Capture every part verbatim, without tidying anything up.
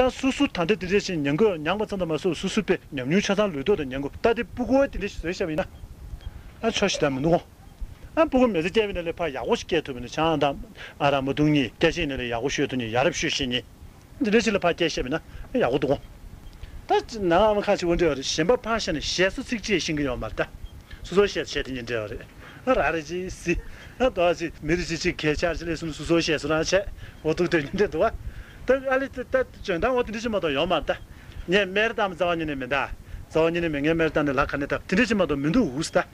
ད་སོ་སོ་ད་ལྟ་དེ་འདྲས་ཞིག་ཉན་དགོས། མྱངས་པ་ཙམ་དུ་མ་ཟད་སོ་སོ་པའི་ཉམས་མྱོང་ཆ་ཚང་ལུས་ཐོག་ཏུ་ཉན་དགོས། ད་དེ་སྤུ་གུ་དེ་འདྲས་ཞིག་བཟོས་བཞག་པ་ཡིན་ན། ཨ་ཆོག་ཤི་ད་མི་འདུག་གོ། ཨ་སྤུ་གུ་མི་ཚེ་སྐྱེལ་བའི་ནང་ལས་ཕར་ཡག་པོ་ཞིག་སྐྱེལ་ཐུབ་པ་ཡིན་ན། ཆང་དང་ཨ་རག་མ་འཐུང་མཁན། སྐྱེ་ཤི་ནང་ལས་ཡག་པོ་ཤོད་ཐུབ་མཁན། ཡ་རབས་ཤོད་ཤེས་མཁན། འདི་འདྲ་ཞིག་ལ་ཕར་སྐྱེལ་བཞག་པ་ཡིན་ན་ཡག་པོ་འདུག་གོ། ད་ནང་ཨ་མ་ཁ་ཆེ་བོ་འདྲ་ཡོད་རེད། གཞན་པ་ཕར་བཞག་ནས་ཞེ་སོ་ཚིག་གཅིག་ཤེས་ཀྱི་ཡོད་མ་རེད་ད། སོ་སོ་བཤད་བཤད་དེ་ཉིན་འདྲ་ཡོད་རེད། ཨ་ར་རེ་ཅི་སི། ཨ་དོ་ཅི་མི་རེ་ཅི་ཅིག་གས་ཆར་ཅི་ལས་སོང་སོ་སོ་བཤད་སོ་རང་བྱས། འོ་ཐུག་དོན་ཉིན་འདྲ་འདུག་བ། ད་ཨ་ལི་ད་ད་འཇོན་ཐང་འོ་དེ་འདྲ་ཞིག་མ་གཏོགས་ཡོད་མ་རེད་ད། ངས་སྨད་ར་བཏང་རྩ་བ་ཉིད་ནས་མེད་ད། རྩ་བ་ཉིད་ནས་མེད། ངས་སྨད་ར་བཏང་ནས་ལག་ག་ནས་བཏབ། དེ་འདྲ་ཞིག་མ་གཏོགས་མི་འདུག་འུ་སི་ད།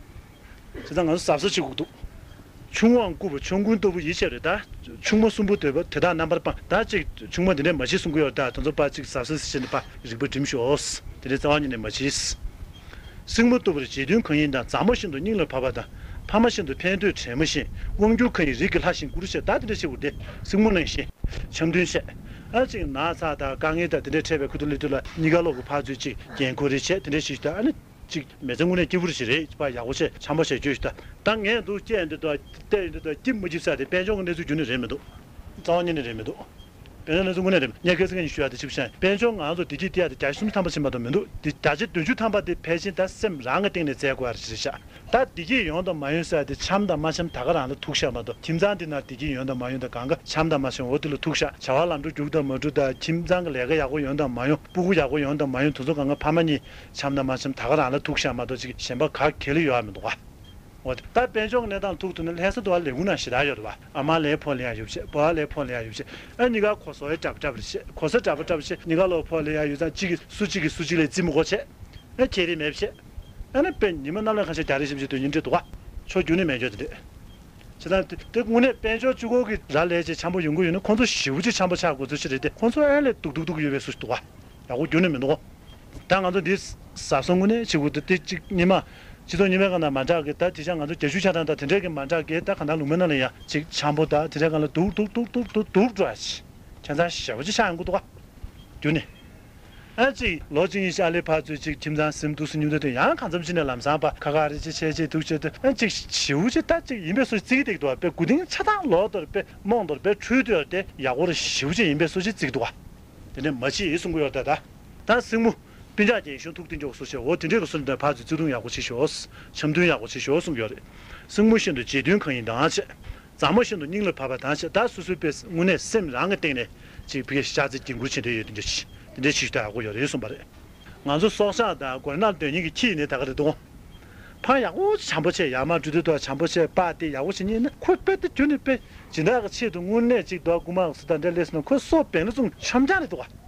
བྱས་ཙང་ང་ཚོ་གཟབ་གཟབ་བྱེད་དགོས་འདུག། ཆུང་དབང་བཀུར་བ་ཆུང་ཀུན་ལྟ་བུ་ཡིད་ཆེས་རེད་ད། ཆུང་མ་གསུམ་པོ་འདོད་པ་དེ་དག་རྣམ་པར་སྤངས། ད་ཅིག་ཆུང་མ་འདི་འདྲས་མ་བྱེད་གསུང་གི་ཡོད་ད། དེ་ཚོ་ཕར་ཅིག་གཟབ་གཟབ་བྱས་ནས་ཕར་རིག་པ་སྒྲིམ་ཤོག། དེ་འདྲས་རྩ་བ་ཉིད་ནས་མ་བྱེད། སྲིང་མོ་ལྟ་བུར་རྗེས་མཐུན་གང་ཡིན་དང་། མཛའ་མོ་བཞིན་དུ་སྙིང་ལ་བབས་པ་དང་། ཕ་མ་བཞིན་དུ་ཕན་འདོད་དྲན་མོ་བཞིན། དབང་སྒྱུར་གང་ཡིན་རིགས་ཀྱི་ལྷ་བཞིན་བཀུར་བྱེད། ད་དེ་འདྲས་བྱེད་དགོས་ཏེ། སྲིང་མོ་ནང་བཞིན། འཆམ་མཐུན་བྱེད། ཨ་ཅིག་ན་ཚ་དང་དཀའ་ངལ་དང་དེ་འདྲས་འཕྲད་པའི་ཁུ་ཐུ་ལི་ཐུ་ལ་གཉིས་ཀ་ལོག་གི་ཕར་ཚུར་ཅིག་འགན་ཁུར་རེ་བྱེད། དེ་འདྲས་བྱེད་ཤོག་ད། ཨ་ནི། གཅིག་མི་ཚེ་དངོས་གནས་སྐྱིད་པོ་ཞིག་རེད། ཕར་ཡག་པོ་བྱས་འཆམ་པོ་བྱས་བཅོས་ཤིག་ད། ད་ངས་འདུག་སྐྱེས་འདི་དང་བལྟས་འདི་དང་སྐྱིད་མ་སྐྱིད་ཟེར་དེ་དཔལ་འབྱོར་གྱི་གནས་ཚུལ་རྒྱུན་ནས་རེད་མི་འདུག། རྩ་བ་ཉིད་ནས་རེད་མི་འདུག། དཔལ་འབྱོར་གནས་ཚུལ་དངོས་གནས་རེད་མི་འདུག། ངས་ཁ་སང་ཉིན་ཞུ་ཡག་དེ་ཞིབ་བཤད། དཔལ་འབྱོར་ང་ཚོ་བདེ་སྐྱིད་སྟེར་ཡག་དེ་བརྒྱ་ཆ་སུམ་ཅུ་ཐམ་པ་ཕྱིན་མ་གཏོགས་མི་འདུག། དེ་བརྒྱ་ཆ་བདུན་ཅུ་ཐམ་པ་དེ་ཕལ་ཆེར་ད་སེམས་རང་གི་སྟེང་ནས་བཙལ་དགོས་ཡག་རེད་ཤག། ད་བདེ་སྐྱིད་ཡོང་དང་མ་ཡོང་ཟེར་ཡག་དེ་འཆམ་དང་མ་འཆམ་ད་ག་རང་ལ་ཐུག་ཤག་མ་གཏོགས། ཁྱིམ་ཚང་འདི་ནང་བདེ་སྐྱིད་ཡོང་དང་མ་ཡོང་དང་། གང་ག་འཆམ་དང་མ་འཆམ་འོ་དེ་ལ་ཐུག་ཤག། བྱ་བ་ལམ་འགྲོ་རྒྱུག་དང་མ་འགྲོ་དང་། ཁྱིམ་ཚང་གི་ལས་ཀ་ཡག་པོ་ཡོང་དང་མ་ཡོང་། སྤུ་གུ་ཡག་པོ་ཡོང་དང་མ་ཡོང་། དེ་ཚོ་གང་ག་ཕ་མ་གཉིས་འཆམ་དང་མ་འཆམ་ད་ག་རང་ལ་ཐུག་ཤག་མ་གཏོགས། ཅིག་གཞན་པ་ག་གེ་ལ་ཡོད་ཡག་མི་འདུག་ག། འོ་དེ་ད་དཔལ་འབྱོར་གྱི་གནས་སྟངས་ཐུག་ཐུབ་ན་ལྷ་ས་དུ་བ་ལས་ཁུངས་ནང་ཞེ་དྲག་ཡོད་རེད་བ། ཨ་མ་ལས་ཕོགས་ལེན་ཡག་ཡོད་བྱས། འབའ་ལས་ཕོགས་ལེན་ཡག་ཡོད་བྱས། ཨ་གཉིས་ཀ་གོ་ས་ཡག་འདྲ་པོ་འདྲ་པོ་རེད་བྱས། གོ་ས་འདྲ་པོ་འདྲ་པོ་བྱས། གཉིས་ཀ་ལོག་ཕོགས་ལེན་ཡག་ཡོད་ཙང་གཅིག་གིས་སུ་གཅིག་གིས་སུ་གཅིག་ལ་རྩིས་མི་དགོས་བྱས། ཨ་ཁྱད་རིག་མེད་བྱས། ཨ་ནི་དཔེ་ཉི་མ་གནམ་ལ་ཁ་ཤས་རྒྱ་རིགས་ཞིབ་བྱེད་དུས་ཡིན་འདྲ་འདུག་ག། ཕྱོགས་རྒྱུ་ནི་མེད་འགྱོ་དེ་འདྲས། བྱས་ཙང་དེ་དངོས་གནས་དཔལ་འབྱོར་གཅིག་པོ་གི་ར་ལས་བྱས་འཆམ་པོ་ཡོང་གི་ཡོད་ན། ཁོང་ཚོ་ཞེ་པོ་ཅིག་འཆམ་པོ་ཆགས་དགོས་ཚུལ་ཞིག་རེད་དེ། ཁོང་ཚོ་ཨེ་ལས་སྡུག་སྡུག་སྡུག་ཡོད་པའི་བཟོ་ཞིག་འདུག་ག། ཡག་པོ་རྒྱུ་ནི་མི་འདུག་ག། ད་ང་ཚོ་འདི་ཟ་སོང་དངོས་གནས་བྱེད་དགོས་འདུག། དེ་གཅིག་ཉི་མ་སྤྱི་ཚོགས་རྙིང་པའི་སྒང་ན་མ་འདྲ་གི། ད་དེ་ཆ་ང་ཚོ་རྒྱ་ཤུག་ཆ་ཚང་དང་དེ་འདྲས་ཀྱི་མ་འདྲ་གི། ད་གང་ལྟར་ལུང་པའི་ནང་ལ་ཡ་གཅིག་འཆམ་པོ་ད་དེ་འདྲས་སྒང་ལ་སྡུག་སྡུག་སྡུག་སྡུག་སྡུག་སྡུག་འགྲོ་ཡ་ཆེ་ཆ་ཚང་ཞེ་པོ་ཅིག་ཆགས་ཡོང་གི་འདུག་ག། རྒྱུ་ནི། ཨ་ཅིག་ལོ་གཅིག་གཉིས་ཤིག་ཨ་ལེ་ཕར་ཚུར་ཅིག་ཁྱིམ་ཚང་སེམས་སྡུག་སེམས་མཉམ་དུ་དེ་ཡང་གང་འཚམ་ཅིག་ནས་ལམ་སང་ཕར་ཁ་ཁ་རེ་ཅིག་བྱས་ཅིག་འདུག་བྱས་ཏེ། ཨ་ཅིག་ཞེ་པོ་ཅིག་ད་ཅིག་ཡིན་པའི་བཟོ་ཅིག་བརྩི་གི་བསྡད་ཀྱི་འདུག་ག། དཔེ་མགོ་རྟིང་ཆ་ཚང་ལོག་དོར། དཔེ་རྨོངས་དོར། དཔེ་འཁྲུལ་དོར་དེ་ཡག་པོ་རེ་ཞེ་པོ་ཅིག་ཡིན་པའི་བཟོ་ཅིག་བརྩི་གི་འདུག་ག། དེ་ནས་མ་བྱེད་ཡིན་གསུང་གི་ཡོད་རེད་ད། ད་སྲིང་མོ་སྤུན་ཀྱག་རྒན་གཞོན་ཐུག་བསྟན་འཇོག་སོ་ཞེས་འོ་དེ་འདྲས་ཀྱི་སོ་འདྲ་ཕར་ཚུར་བརྩེ་དུང་ཡག་པོ་བྱེད་ཤོག། འཆམ་མཐུན་ཡག་པོ་བྱེད་ཤོག་གསུང་གི་ཡོད་རེད། སྲིང་མོ་བཞིན་དུ་རྗེས་མཐུན་གང་ཡིན་དང་བྱས། མཛའ་མོ་བཞིན་དུ་སྙིང་ལ་བབས་པ་དང་བྱས། ད་སོ་སོའི་དཔེ་དངོས་གནས་སེམས་རང་གི་སྟེང་ནས་ཅིག་ཕ་གི་ཤ་ཚ་འགན་ཁུར་བྱེད་འདོད་ཡོད་དེ་འདྲ་ཅིག་དེ་འདྲའི་ཞིག་ད་ཡག་པོ་ཡོད་རེད་གསུངས་པ་རེད། ང་ཚོ་སྲོག་ཆགས་དང་མགོ་ནག་སྡོད་མཁན་གྱི་ཁྱི་ཡིན་ནའི་ད་ག་རེད་འདུག་ག། ཕར་ཡག་པོ་ཅིག་འཆམ་པོ་བྱས། ཡར་མར་འགྲོ་དུས་ཐོག་འཆམ་པོ་བྱས། པར་དེ་ཡག་པོ་ཞིག་རྙེད་ན་ཁོ་དཔེ་དེ་རྒྱུན་ནས་དཔེ་སྦྱིན་བདག་གི་ཆེད་དུ་དངོས་གནས་ཅིག་འདུག་ག། རྐུ་མ་སུ་དང་འདྲ་སླེབས་སོང་ན་ཁོ་སྲོག་བེམ་རི་བཙུགས་འཆམ་རྐྱང་རེད་འདུག་ག།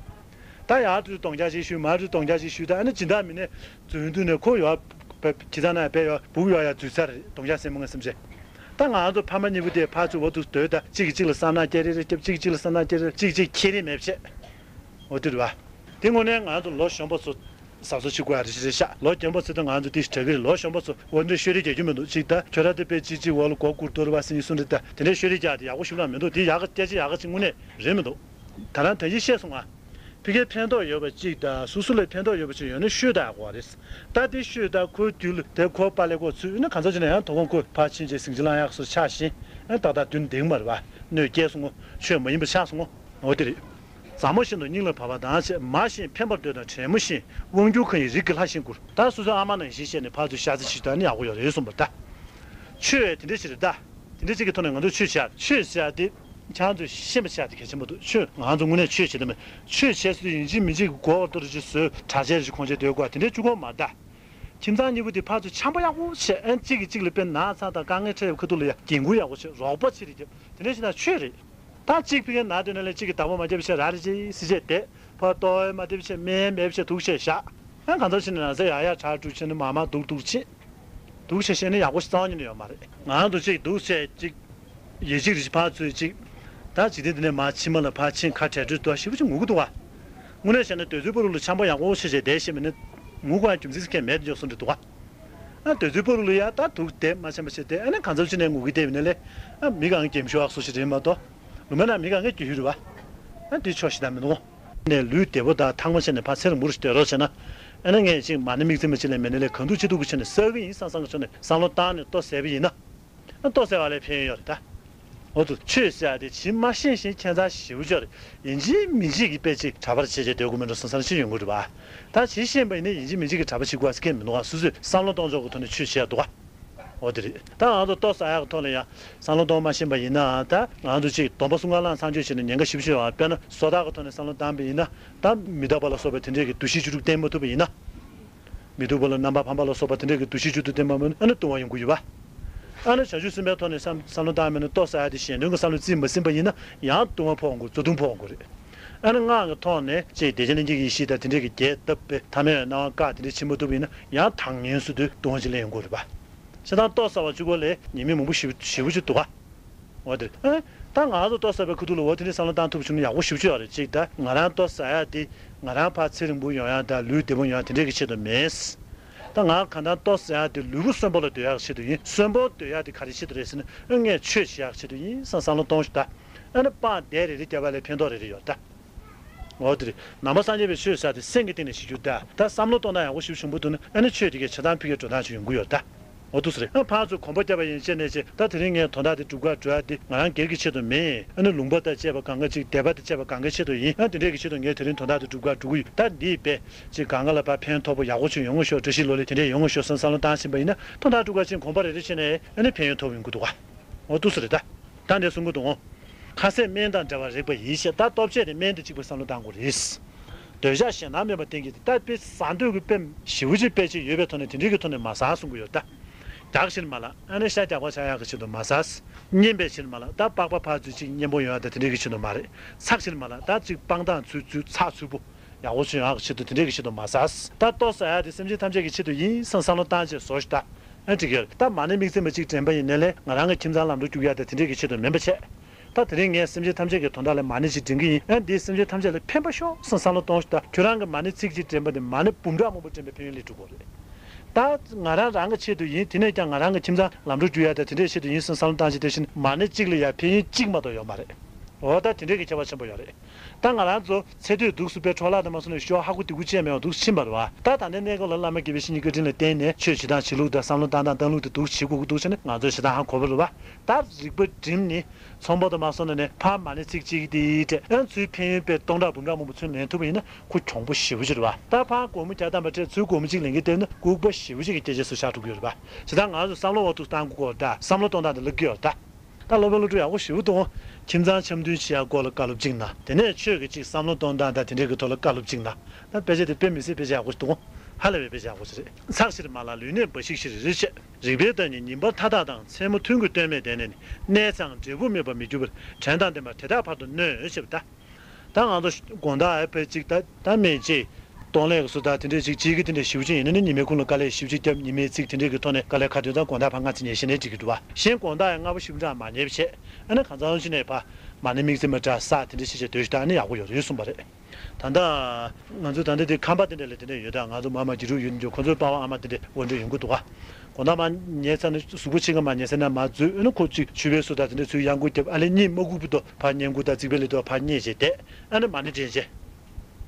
ད་ཡར་དུ་སྟོང་རྐྱང་ཞིག་ཞུས། མར་དུ་སྟོང་རྐྱང་ཞིག་ཞུས། ད་ཨ་ནི་སྦྱིན་བདག་མི་སྣས་འཛུལ་དུས་ནས་ཁོ་ཡོད་པ་ཁྱི་ཚང་ནང་དཔེ་ཡོད་སྦུག་ཡོད་ཡ་འཛུལ་ཚར་རེད། སྟོང་རྐྱང་སེམས་མ་ངན་སེམས་ཅན། ད་ང་ཚོ་ཕ་མ་གཉིས་པོ་དེ་ཕར་ཚུར་འོ་དུ་སྡོད། ད་གཅིག་གིས་གཅིག་ལ་བསམ་ནག་སྐྱེ་རེ་རེ་རྒྱབ། གཅིག་གིས་གཅིག་ལ་བསམ་ནག་སྐྱེ་རེ་རེ། གཅིག་གཅིག་ཁྱེར་རེ་མེད་བྱས། འོ་དེ་རེད་བ། དེ་དངོས་གནས་ང་ཚོ་ལོ་གཞོན་པ་ཚོ་གཟབ་གཟབ་བྱེད་དགོས་ཡ་རེད་ཤག། ལོ་རྒན་པ་ཚོ་དང་ང་ཚོ་དེ་གྲ་གི་རེད། ལོ་གཞོན་པ་ཚོ་འོ་འདྲ་ཤོད་རེས་རྒྱག་རྒྱུ་མི་འདུག། གཅིག་ད་ཁྱོད་རང་དེ་དཔེ་གཅིག་གཅིག་འོག་ལ་མགོ་སྒུར་དོ་རེད་བ་ཟེར་ནས་གསུངས་རེད། ད་དེ་འདྲའི་ཤོད་རེས་རྒྱག་དེ་ཡག་པོ་ཞིག་ལ་མི་འདུག། དེ་ཡག་ག་སྐད་ཆ་ཡག་ག་ཅིག་དངོས་གནས་རེད་མི་འདུག། ད་རང་ད་གིན་བཤད་སོང་ང་། ཕ་གིར་ཕན་ཐོགས་ཡོད་པ་གཅིག་དང་སོ་སོ་ལ་ཕན་ཐོགས་ཡོད་པ་ཅིག་ཡོད་ན་ཤོད་ད་ཡག་གོ་རེད། ད་དེ་ཤོད་ད་ཁོའི་དུས་ལ་དེ་ཁོ་པ་ལས་ཁོ་ཚུད་ན་གང་ཚོད་ཅིག་ན་ཡང་དོ་དགོང་ཁོ་ཕར་ཕྱིན་བྱས་ཟིང་ཆ་ལངས་ཡག་བཟོ་ཆགས་ཤིང་། ཨ་ཏག་ཏག་མདུན་འདེགས་མ་རེད་བ། གནོད་སྐྱེལ་སོང་ངོ་། ཆོས་མ་ཡིན་པ་ཆགས་སོང་ངོ་། འོ་དེ་རེད། མཛའ་མོ་བཞིན་དུ་སྙིང་ལ་བབས་པ་དང་བྱས། མ་བཞིན་ཕན་པར་འདོད་དང་དྲན་མོ་བཞིན། དབང་སྒྱུར་གང་ཡིན་རིགས་ཀྱི་ལྷ་བཞིན་བཀུར། ད་སོ་སོའི་ཨ་མ་ནང་བཞིན་བྱས་ནས་ཕར་ཚུར་ཤ་ཚ་བྱེད་ད་ནི་ཡག་པོ་ཡོད་རེད་གསུངས་པ་རེད་ད། ཆོས་དེ་འདྲ་ཞིག་རེད་ད། དེ་འདྲ་ཅིག་གི་ཐོག་ནས་ང་ཚོས་ཆོས་བྱ། ཆོས་བྱ་དེ་ཁྱེད་རང་ཚོས་ཤེས་པ་བྱ་དེ་གལ་ཆེན་པོ་འདུག། ཆོས་ང་ཚོ་དངོས་གནས་ཆོས་བྱེད་དུ་མེད། ཆོས་བྱས་ཟེར་དུས་ཡིན་གཅིག་མིན་གཅིག་གི་མགོ་བར་དུ་རེ་ཅིག་བཟོས། གྲྭ་ཆས་རེ་ཅིག་གོན་བྱས་སྡོད་དགོས་དེ་འདྲའི་གཅིག་པོ་མ་རེད་ད། ཁྱིམ་ཚང་གཉིས་པོ་དེ་ཕར་ཚུར་འཆམ་པོ་ཡག་པོ་བྱས། ཨན་གཅིག་གིས་གཅིག་ལ་དཔེ་ན་ཚ་དང་དཀའ་ངལ་འཕྲད་པའི་ཁ་ཐུག་ལ་ཡ་འགན་ཁུར་ཡག་པོ་བྱས། རོགས་པ་བྱས་རེ་རྒྱབ། དེ་འདྲ་བྱས་ན་ཆོས་རེད། ད་གཅིག་ཕ་གིར་ན་སྡོད་ན་ལས་གཅིག་གིས་བདག་པོ་མ་བརྒྱབ་བྱས་ར་རེ་ཅིག་སི་བྱས་བསྡད། ཕར་ལྟོ་ཡང་མ་སྟེར་བྱས་སྨན་མེད་བྱས་འདུག་བྱས་བཞག། ཨ་གང་ཚོད་བྱས་ནས་ན་ཚ་ཡག་ཡག་དྲག་འགྲོ་བྱས་ནས་མར་མར་སྡུག་སྡུག་བྱས། འདུག་བྱས་བཤད་ན་ཡག་པོ་ཞིག་རྩ་བ་ཉིད་ནས་ཡོད་མ་རེད། ང་རང་ཚོ་གཅིག་འདུག་བྱས་གཅིག་ཡིན་གཅིག་རེ་ཕར་ཚུར་གཅིག། ད་འཇིག་རྟེན་འདི་ནས་མར་ཕྱི་མ་ལ་ཕར་ཕྱིན་ཁ་བྲལ་འགྲོ་དུས་ཞེ་པོ་ཅིག་ངུ་གི་འདུག་བ། དངོས་གནས་བཤད་ན་འདོད་ཚུལ་པོ་རུ་ལ་འཆམ་པོ་ཡག་པོ་བྱས་བྱས་བསྡད་ཤེས་མིན་ན་ངུ་དགོས་ཡ་རྒྱུ་མཚན་གང་ཡང་མེད་འཇོག་སོང་འདྲ་འདུག་བ། ཨ་འདོད་ཚུལ་པོ་རུ་ལ་ཡ་ད་འདུག་བསྡད་མ་འཆམ་པ་བྱས་བསྡད། ཨ་ནི་གང་འཚམ་ཅིག་ནས་ངུ་གི་བསྡད་མིན་ན་ལས། ཨ་མི་གང་གི་གེམ་ཤོ་ཨག་སུ་ཞིག་རེད་མ་གཏོགས། ལུང་མ་ན་མི་གང་གི་རྒྱུ་ཡུལ་རེད་བ། ཨ་འདི་ཆོག་ཤི་ད་མི་འདུག་བ། ནས་ལུས་བདེ་པོ་དང་ཐང་མ་བྱས་ནས་ཕར་ཚེ་རིང་པོ་རུ་སྡོད་རོགས་བྱས་ན། ཨ་ནི་ངས་ཅིག་མ་ནི་དམིགས་བརྩེ་མ་ཅིག་ལས་མེད་ན་ལས་གང་འདུག་ཅི་འདུག་གི་བྱས་ནས་བསགས་གི་ཡིན་བསམ་བསམ་གི་ཆོག་ནས་བསམ་བློ་བཏང་ནས་ལྟོ་ཟས་པ་ཡིན་ན། ཨ་ལྟོ་ཟས་པ་ལས་ཕན་ཡོན་ཡོད་རེད་ད། འོ་ཚོ་ཆོས་ཟེར་ཡ་དེ་ཇི་མ་ཤེས་ཤེས་ཁྱད་མཚར་ཞེ་པོ་ཅིག་རེད། ཡིན་གཅིག་མིན་གཅིག་གི་དཔེ་ཅིག་གྲྭ་པར་བྱས་བྱས་སྡོད་དགོས་མིན་འགྲོ་བསམ་བསམ་ཅིག་ཡོང་གི་རེད་པ། ད་ཇི་ཤེས་པ་ཡིན་ན་ཡིན་གཅིག་མིན་གཅིག་གི་གྲྭ་པ་བྱེད་དགོས་ཟེར་མཁན་མི་འདུག་ག་སོ་སོས་བསམ་བློ་གཏོང་ཕྱོགས་ཀྱི་ཐོག་ནས་ཆོས་བྱེད་ཡ་འདུག་ག་འོ་དེ་རེད། ད་ང་ཚོ་ལྟོ་ཟ་ཡག་གི་ཐོག་ལ་ཡང་བསམ་བློ་གཏོང་མ་ཤེས་པ་ཡིན་ན། ད་ང་ཚོ་ཅིག་སྡོམ་པ་གསུམ་ཀ་ལ་མཚམས་གཅོད་བྱས་ནས་ཉེན་ཁ་ཞེ་པོ་ཅིག་ཡོད་པ། དཔེར་ན་བཟོ་ལྟ་གི་ཐོག་ནས་བསམ་བློ་བཏང་པ་ཡིན་ན། ད་མི་རྟག་པ་ལ་སོགས་པའི་དེ་འདྲས་ཀྱི་འདུ་ཤེས་བཅུ་དྲུག་བསྟེན་མ་ཐུབ་པ་ཡིན་ན། མི་སྡུག་པ་ལ་རྣམ་པར་ཕམ་པ་ལ་སོགས་པ་དེ་འདྲས་ཀྱི་འདུ་ཤེས་བཅུ་དྲུག་བསྟེན་པ་མིན་ན་ཨ་ནི་ལྟུང་བ་ཡོང་གི་ཡོད་པ། ཨ་ནི་བྱང་ཆུབ་སེམས་དཔའི་ཐོག་ནས་བསམ་བསམ་བློ་བཏང་མིན་ན་ལྟོ་ཟ་ཡ་དེ་གཞན་དོན་གྱི་བསམ་བློ་རྩིས་མ་ཟིན་པ་ཡིན་ན་ཡང་ལྟུང་བ་ཕོག་འགྲོ། རྩ་ལྟུང་ཕོག་འགྲོ་རེད། ཨ་ནི་སྔགས་ཀྱི་ཐོག་ནས་ཅིག་བདེ་ཆེན་ལྷན་སྐྱེས་ཀྱི་ཡེ་ཤེས་དང་དེ་འདྲས་ཀྱི་རྒྱས་བཏབ་པའི་ཐ་མལ་བའི་སྣང་བ་བཀག་དེ་འདྲས་བྱེད་མ་ཐུབ་པ་ཡིན་ན་ཡང་དྭངས་སྙིགས་སུ་དུ་ལྟུང་བ་ཅིག་ལེན་ཡོང་གི་རེད་པ། བྱས་ཙང་ལྟོ་ཟ་བ་གཅིག་པོ་ལས་ཉེས་དམིགས་མང་པོ་ཞེ་པོ་ཞེ་པོ་ཅིག་འདུག་ག་འོ་དེ། ཨ། ད་ང་ཚོ་ལྟོ་ཟ་བའི་ཁ་ཐུག་ལ་འོ་དེ་འདྲའི་བསམ་བློ་བཏང་ཐུབ་བྱུང་ན་ཡག་པོ་ཞེ་པོ་ཅིག་ཡོད་རེད། གཅིག་ད་ང་རང་ལྟོ་ཟ་ཡག་དེ་ང་རང་ཕར་ཚེ་རིང་པོ་ཡོང་ཡག་དང་ལུས་བདེ་པོ་ཡོང་ཡག་དེ་འདྲའི་གི་ཆེད་དུ་མིན། ད་ང་གང་ལྟར་ལྟོ་ཟ་ཡག་དེ་ལུས་པོ་གསོན་པོ་ལ་སྡོད་ཡག་གི་ཆེད་དུ་ཡིན། གསོན་པོ་སྡོད་ཡག་དེ་ག་རེ་ཆེད་དུ་རེད་ཟེར་ན། ཨ། ངས་ཆོས་བྱེད་ཡག་གི་ཆེད་དུ་ཡིན་བསམ་བསམ་བློ་གཏོང་ཞིག་ད། ཨ་ནི་སྤང་བདེ་རེ་རེ་བརྒྱབ་པ་ལས་ཕན་ཐོགས་རེ་རེ་ཡོད་ད། འོ་དེ་རེད། ནང་པ་སངས་རྒྱས་པའི་ཆོས་ཟེར་དེ་སེམས་ཀྱི་སྟེང་ནས་ཤེས་རྒྱུ་ད། ད་བསམ་བློ་གཏོང་སྟངས་ཡག་པོ་ཞིག་བྱུང་པོ་འདུག་ན་ཨ་ནི་ཆོས་དེ་གའི་ཆ་ཚང་ཕུད་ཀྱི་འགྲོ་སྟངས་ཤིག་ཡོང་གི་ཡོད་ད། འོ་འདུག་སེ་རེད། ཨ། ཕར་ཚུར་གོམ་པ་བརྒྱབ་པ་ཡིན་བྱས་ནས་ཅེ། ད་དེ་རིང་ངས་དོན་དག་དེ་སྒྲུབ་ག་འགྲོ་ཡ་དེ་ང་རང་སྒེར་གྱི་ཆེད་དུ་མིན། ཨ་ནི་ལུང་པ་དང་བཅས་པ་གང་ག་ཅིག་སྡེ་པ་དང་བཅས་པ་གང་གའི་ཆེད་དུ་ཡིན། ཨ། དེ་འདྲས་ཀྱི་ཆེད་དུ་ངས་དེ་རིང་དོན་དག་དེ་སྒྲུབ་ག་འགྲོ་གི་ཡོད། ད་འདིའི་དཔེ་ཅིག་གང་ག་ལ་ཕར་ཕན་ཐོགས་པོ་ཡག་པོ་ཅིག་ཡོང་གི་ཤོག་བཀྲ་ཤིས་ལོ་ལེགས་དེ་འདྲས་ཡོང་གི་ཤོག་བསམ་བསམ་བློ་བཏང་བཞིན་པ་ཡིན་ན་དོན་དག་སྒྲུབ་ག་ཅིག་གོམ་པ་རེ་རེ་བྱས་ནས་ཨ་ནི་ཕན་ཡོན་ཐོབ་ཡོང་གི་འདུག་ག་འོ་འདུག་སེ་རེད་ད། ད་འདི་གསུང་གི་འདུག་འོ། ཁ་ཟས་སྨན་དང་འདྲ་བར་རིགས་པ་ཡིས་ཞེས། ད་ལྟོ་ཆས་དེ་སྨན་དང་གཅིག་པའི་བསམ་བློ་བཏང་དགོས་རེད། འདོད་ཆགས་ཞེ་སྡང་མེད་པར་བསྟེན་གྱི་དེ། ད་དཔེ་ཟ་འདོད་ཀྱི་དཔེ་ཞེ་པོ་ཅིག་དཔེ་ཅིག་ཡོད་པའི་ཐོག་ནས་དེ་འདྲའི་གི་ཐོག་ནས་མ་ཟ་གསུང་གི་ཡོད་ད། རྒྱགས་ཕྱིར་མ་ལགས། ཨ་ནི་ཤ་རྒྱགས་པ་ཆགས་ཡག་གི་ཆེད་དུ་མ་ཟ། མཉེན་པའི་ཕྱིར་མ་ལགས། ད་པགས་པ་ཕར་ཚུར་ཅིག་མཉེན་པོ་ཡོང་ཡག་དང་དེ་འདྲའི་གི་ཆེད་དུ་མ་རེད། ཚགས་ཕྱིར་མ་ལགས། ད་ཅིག་སྤང་ཐང་ཚུལ་ཚུལ་ཚགས་ཚུད་པོ་ཡག་པོ་བྱུང་ཡག་གི་ཆེད་དུ་དེ་འདྲའི་གི་ཆེད་དུ་མ་ཟ། ད་ལྟོ་ཟ་ཡག་དེ་སེམས་ཅན་ཐམས་ཅད་ཀྱི་ཆེད་དུ་ཡིན་བསམ་བསམ་བློ་བཏང་བྱས་ཟོ་ཞིག་ད། ཨ། འགྲིག་གི་རེད། ད་མ་ཎི་དམིགས་བརྩེ་མ་གཅིག་དྲན་པ་ཡིན་ནའི་ལས་ང་རང་གི་ཁྱིམ་ཚང་ལམ་འགྲོ་རྒྱུག་ཡག་དང་དེ་འདྲའི་གི་ཆེད་དུ་མིན་པ་བྱས། ད་དེ་རིང་ངས་སེམས་ཅན་ཐམས་ཅད་ཀྱི་དོན་དག་ལ་མ་ཎི་ཞིག་འདྲེན་གྱི་ཡིན། ཨ། འདིས་སེམས་ཅན་ཐམས་ཅད་ལ་ཕན་པ་ཤོག་བསམ་བསམ་བློ་གཏོང་ཞིག་ད། ཁྱོད་རང་གི་མ་ཎི་ཚིག་གཅིག་དྲན་པ་དེ་མ་ཎི་འབུམ་ཕྲག་མང་པོ་དྲན་པའི་ཕན་ཡོན་སླེབས་འགྲོ་གི་རེད། ད་ང་རང་རང་གི་ཆེད་དུ་ཡིན། དེ་ནས་ཀྱང་ང་རང་གི་ཁྱིམ་ཚང་ལམ་འགྲོ་རྒྱུག་ཡག་དང་དེ་འདྲའི་ཆེད་དུ་ཡིན་བསམ་བསམ་བློ་བཏང་ཞིག་དེ་བཞིན་མ་ཎི་གཅིག་ལ་ཡང་ཕན་ཡོན་གཅིག་མ་གཏོགས་ཡོད་མ་རེད། འོ། ད་དེ་འདྲའི་གི་ཁྱད་པར་ཆེན་པོ་ཡོད་རེད། ད་ང་རང་ཚོ་ཚེ་སྟོད་འདུག་སུ་པའི་འཕྲོ་བརླག་དུ་མ་སོང་ནས་ཤོག་ཧ་གོ་དེ་གུ་བཅད་མེད་པ་འདུག་ཕྱིན་པ་རེད་བ། ད་ད་ལྟའི་གནས་སྐབས་ལ་བླ་མ་དགེ་བའི་བཤེས་གཉེན་བཀའ་དྲིན་ལ་བརྟེན་ནས་ཆོས་བྱེད་སྟངས་བྱེད་ལུགས་དང་བསམ་བློ་བཏང་སྟངས་བཏང་ལུགས་དེ་འདུག་བྱེད་དགོས་ཀྱི་འདུག་བྱས་ནས་ང་ཚོས་བྱེད་སྟངས་ཧ་གོ་བ་རེད་བ། ད་རིག་པ་བསྒྲིམས་ནས་ཚོང་པ་དུ་མ་སོང་ནས་ནས་ཕར་མ་ཎི་ཚིག་གཅིག་དེའི་གྲས་ཨ་ཚུལ་ཕན་ཡོན་དཔེ་སྟོང་ཕྲག་འབུམ་ཕྲག་མང་པོ་ཚུར་ལེན་ཐུབ་པ་ཡིན་ན་ཁོ་གྱོང་པོ་ཞེ་པོ་ཅིག་རེད་བ། ད་ཕར་སྒོར་མོ་བརྒྱ་ཐམ་པ་སྤྲད་ཚུར་སྒོར་མོ་གཅིག་ལེན་གྱི་བལྟས་ན་ལྐུགས་པ་ཞེ་པོ་ཅིག་གི་སྐད་ཆ་ཚུར་ཆགས་འགྲོ་གི་ཡོད་རེད་བ། བྱས་ཙང་ང་ཚོས་བསམ་བློ་འོ་ཐུག་བཏང་དགོས་ཀྱི་ཡོད་རེད་ད། བསམ་བློ་གཏོང་སྟངས་དེ་བསླབ་ཀྱི་ཡོད་རེད་ད། ད་སློབ་དཔོན་སློབ་ཕྲུག་ཡག་པོ་ཞེ་པོ་འདུག་ཁྱིམ་ཚང་འཆམ་མཐུན་བྱེད་ཡག་སྐོར་ལ་བཀའ་སློབ་གཅིག་གནང་། དེ་ནས་ཆོས་ཀྱི་གཅིག་བསམ་བློ་གཏོང་སྟངས་དང་དེ་འདྲའི་གི་ཐོག་ལ་བཀའ་སློབ་གཅིག་གནང་། ད་དཔེ་ཆ་དེ་དཔེ་མི་སྲིད་དཔེ་ཆ་ཡག་པོ་ཞིག་འདུག་ཧ་ལས་པའི་དཔེ་ཆ་ཡག་པོ་ཞིག་རེད། ཚགས་ཕྱིར་མ་ལགས། ལུས་གནད་འབའ་ཞིག་ཕྱིར་རེ་བྱེད། རིག་པའི་བདག་ཉིད་ཉིན་པར་མཐའ་དག་དང་། མཚན་མོ་ཐུན་གྱི་སྟོན་མས་བདེ་གནས་ནི། གནས་ཚང་འབྲས་བུ་སྨིན་པར་མི་འགྱུར་བར། དྲན་དང་ལྡན་པར་དེ་དག་བར་དུ་གནོད། ཞེས་པ་ད། ད་ང་ཚོ་དགོང་དག་ཨེ་ཕལ་གཅིག་ད་ད་སྨན་བཅོས་གཏོང་ལས་ཀྱི་སུ་ད་དེ་འདྲས་ཅིག་བྱེད་ཀྱི་དེ་འདྲས་ཞེ་པོ་ཅིག་ཡིན་ན་ནི་ཉི་མའི་ཁུངས་ལ་དཀའ་ལས་ཞེ་པོ་ཅིག་བརྒྱབ། ཉི་མའི་ཚིག་དེ་འདྲས་ཀྱི་ཐོག་ནས་དཀའ་ལས་ཁག་དོན་ཙང་དགོང་དག་ཕར་སྔ་ཚིག་ཉལ་ཤེས་ནས་འགྲིག་གི་འདུག་བ། གཞན་དགོང་དག་ཡང་སྔ་པོ་ཞེ་པོ་འདྲ་མ་ཉལ་བྱས་ཨ་ནི་གང་ཚང་ཅི་ནས་ཕར་མ་ཎི་དམིགས་བརྩེ་མ་འདྲ་ས་དེ་འདྲས་བྱས་བྱས་སྡོད་ཤིག་ད་ཨ་ནི་ཡག་པོ་ཡོད་རེད་གསུངས་པ་རེད། ད་ལྟ་ང་ཚོ་ད་ལྟ་དེ་ཁང་པ་དེ་འདྲ་ལ་དེ་འདྲ་ཡོད་ད། ང་ཚོ་མ་མ་གྱི་རུ་ཡོད་འགྱོ་ཁོ་ཚོའི་པ་ཕ་ཨ་མ་དེ་འདྲ་འོ་འདྲ་ཡོང་གི་འདུག་ག་དགོང་དག་མ་ཉལ་ཚར་ནས་གཟུགས་པོ་ཕྱེད་ཀ་མ་ཉལ་ཚར་ན་མ་འཛུལ། ཨ་ནི་ཁོ་ཅིག་ཆུ་བའི་སུ་ད་དེ་འདྲ་ཚུར་ཡང་སྒོ་བརྒྱབ། ཨ་ལས་གཉིད་མ་ཁུག་བུ་དོ་ཕར་ཉལ་འགུ་ད་རྩིག་པའི་ལས་དོ་ཕར་ཉལ་བྱས་བསྡད། ཨ་ནི་མ་ཎི་འདྲེན་བྱས།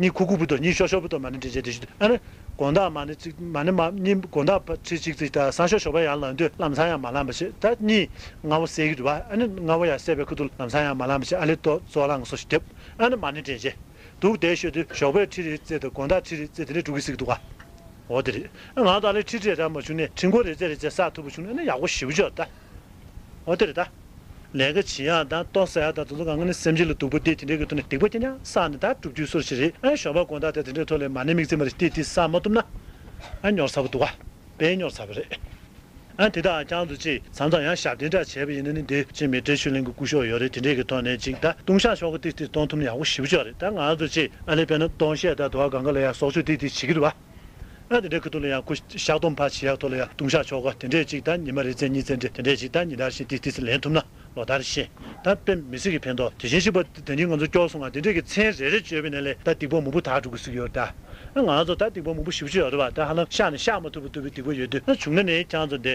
གཉིད་ཁུག་ཁུག་བུ་དོ་གཉིད་ཤོར་ཤོར་བུ་དོ་མ་ཎི་འདྲེན་བྱས་བསྡད་ཤི། ཨ་ནི་དགོང་དག་མ་ཎི་ཚིག་མ་ཎི་མ་གཉིད་དགོང་དག་ཕ་ཁྲི་གཅིག་ཚིག་ད་སང་ཞོགས་ཞོགས་པ་ཡར་ལངས་དུས་ལམ་སང་ཡང་མ་ལངས་པ་བྱས། ད་གཉིད་སྔ་བོ་སད་ཀྱི་འདུག་བ། ཨ་ནི་སྔ་བོ་ཡར་སད་པའི་ཁུ་ཐུག་ལམ་སང་ཡང་མ་ལངས་པ་བྱས། ཨ་ལས་ཏོ་ཙོག་ལངས་སོ་ཞིག་བསྡད། ཨ་ནི་མ་ཎི་འདྲེན་བྱས། འདུག་བསྡད་ཤོད་དུས་ཞོགས་པའི་ཁྲི་རེ་རྩེ་དང་དགོང་དག་ཁྲི་རེ་རྩེ་དེ་འདྲས་འགྲོ་གི་ཟིག་འདུག་ག་འོ་དེ་རེད། ང་ཚོ་ཨ་ལས་ཁྲི་ཁྲི་ར་མ་བྱུང་ནས་ཁྲི་འགོ་རེ་རྩེ་རེ་རྩེ་ས་ཐུབ་པ་བྱུང་ན་ཨ་ནི་ཡག་པོ་ཞེ་པོ་ཅིག་ཡོད་ད། འོ་དེ་རེད་ད། ལས་ཀ་བྱེད་ཡག་དང་ལྟོ་ཟ་ཡག་དང་དེ་ཚོ་གང་ག་ནི་སེམས་ཅན་ལ་སྡུག་པོ་སྟེ་དེ་འདྲས་ཀྱི་ཐོག་ནས་སྡིག་པ་རྐྱང་རྐྱང་བསགས་ནས་ད་སྒྲུབ་རྒྱུའི་སྲོལ་ཞིག་རེད། ཨ་ཞོགས་པ་དགོང་དག་དེ་དེ་འདྲས་ཐོག་ལ་མ་ཎི་དམིགས་བརྩེ་མ་རེ་སྟེ་དེ་བསགས་མ་ཐུབ་ན་ཨ་ཉོར་ཚ་པོ་འདུག་ག་དཔེ་ཉོར་ཚ་པོ་རེད། ཨ་དེ་དག་ཁྱེད་ཚོ་ཅིག་མཚམས་མཚམས་ཡང་ཞབས་བརྟན་འདྲ་བྱས་པ་ཡིན་ན་ནི་འདི་ཅིག་མི་ཏྲའི་ཆོས་གླིང་གི་སྐུ་ཞབས་ཡོད་རེད། དེ་འདྲས་ཀྱི་ཐོག་ནས་ཅིག་ད་ལྟུང་བཤགས་ཆོ་ག་ཏིག་ཏིག་གཏོང་ཐུབ་ན་ཡག་པོ་ཞེ་པོ་ཅིག་ཡོད་རེད། ད་ང་ཚོ་ཅིག་ཨ་ལས་དཔེར་ན་ལྟུང་བཤགས་དང་དུ་བ་གང་ག་ལ་ཡང་སྲོག་གཅོད་ཏིག་ཏིག་བྱེད་ཀྱི་རེད་བ། ཨ་དེ་འདྲའི་ཁུ་ཐུག་ལ་ཡང་ཁུ་བཤགས་སྡོམ་ཕར་བྱེད་ཡག་ཐོག་ལ་ཡང་ལྟུང་བཤགས་ཆོ་ག་དེ་འདྲས་ཅིག་ད་ཉི་མ་རེ་ཚེ་གཉིས་ཚེ་འདྲ་དེ་འདྲས་ཅིག་ད་ཉིན་ལྟར་བཞིན་ཏིག་ཏིག་ལེན་ཐུབ་ན་ལོ་ལྟར་བཞིན་ད་དཔེ་མི་སྲིད་ཀྱི་ཕན་ཐོགས། དེ་བཞིན་གཤེགས་པ་དེ་ཉིད་ང་ཚོ་སྐྱོར་སོང་ང་དེ་འདྲས་ཀྱི་མཚན་རེ་རེ་བརྗོད་པའི་ནང་ལས་ད་སྡིག་པ་མང་པོ་དག་འགྲོ་གི་ཟིག་ཡོད་ད། ང་ཚོ་ད་སྡིག་པ་མང་པོ་ཞེ་པོ་ཅིག་ཡོད་རེད་བ། ད་ཧ་ལམ་བཤགས་ནས་བཤགས་མ་ཐུབ་པ་ཐུབ་པའི་སྡིག་པ་ཡོད་དུས་ཨ་བྱུང་ན་ནི་ཁྱེད་ཚོ་འདི་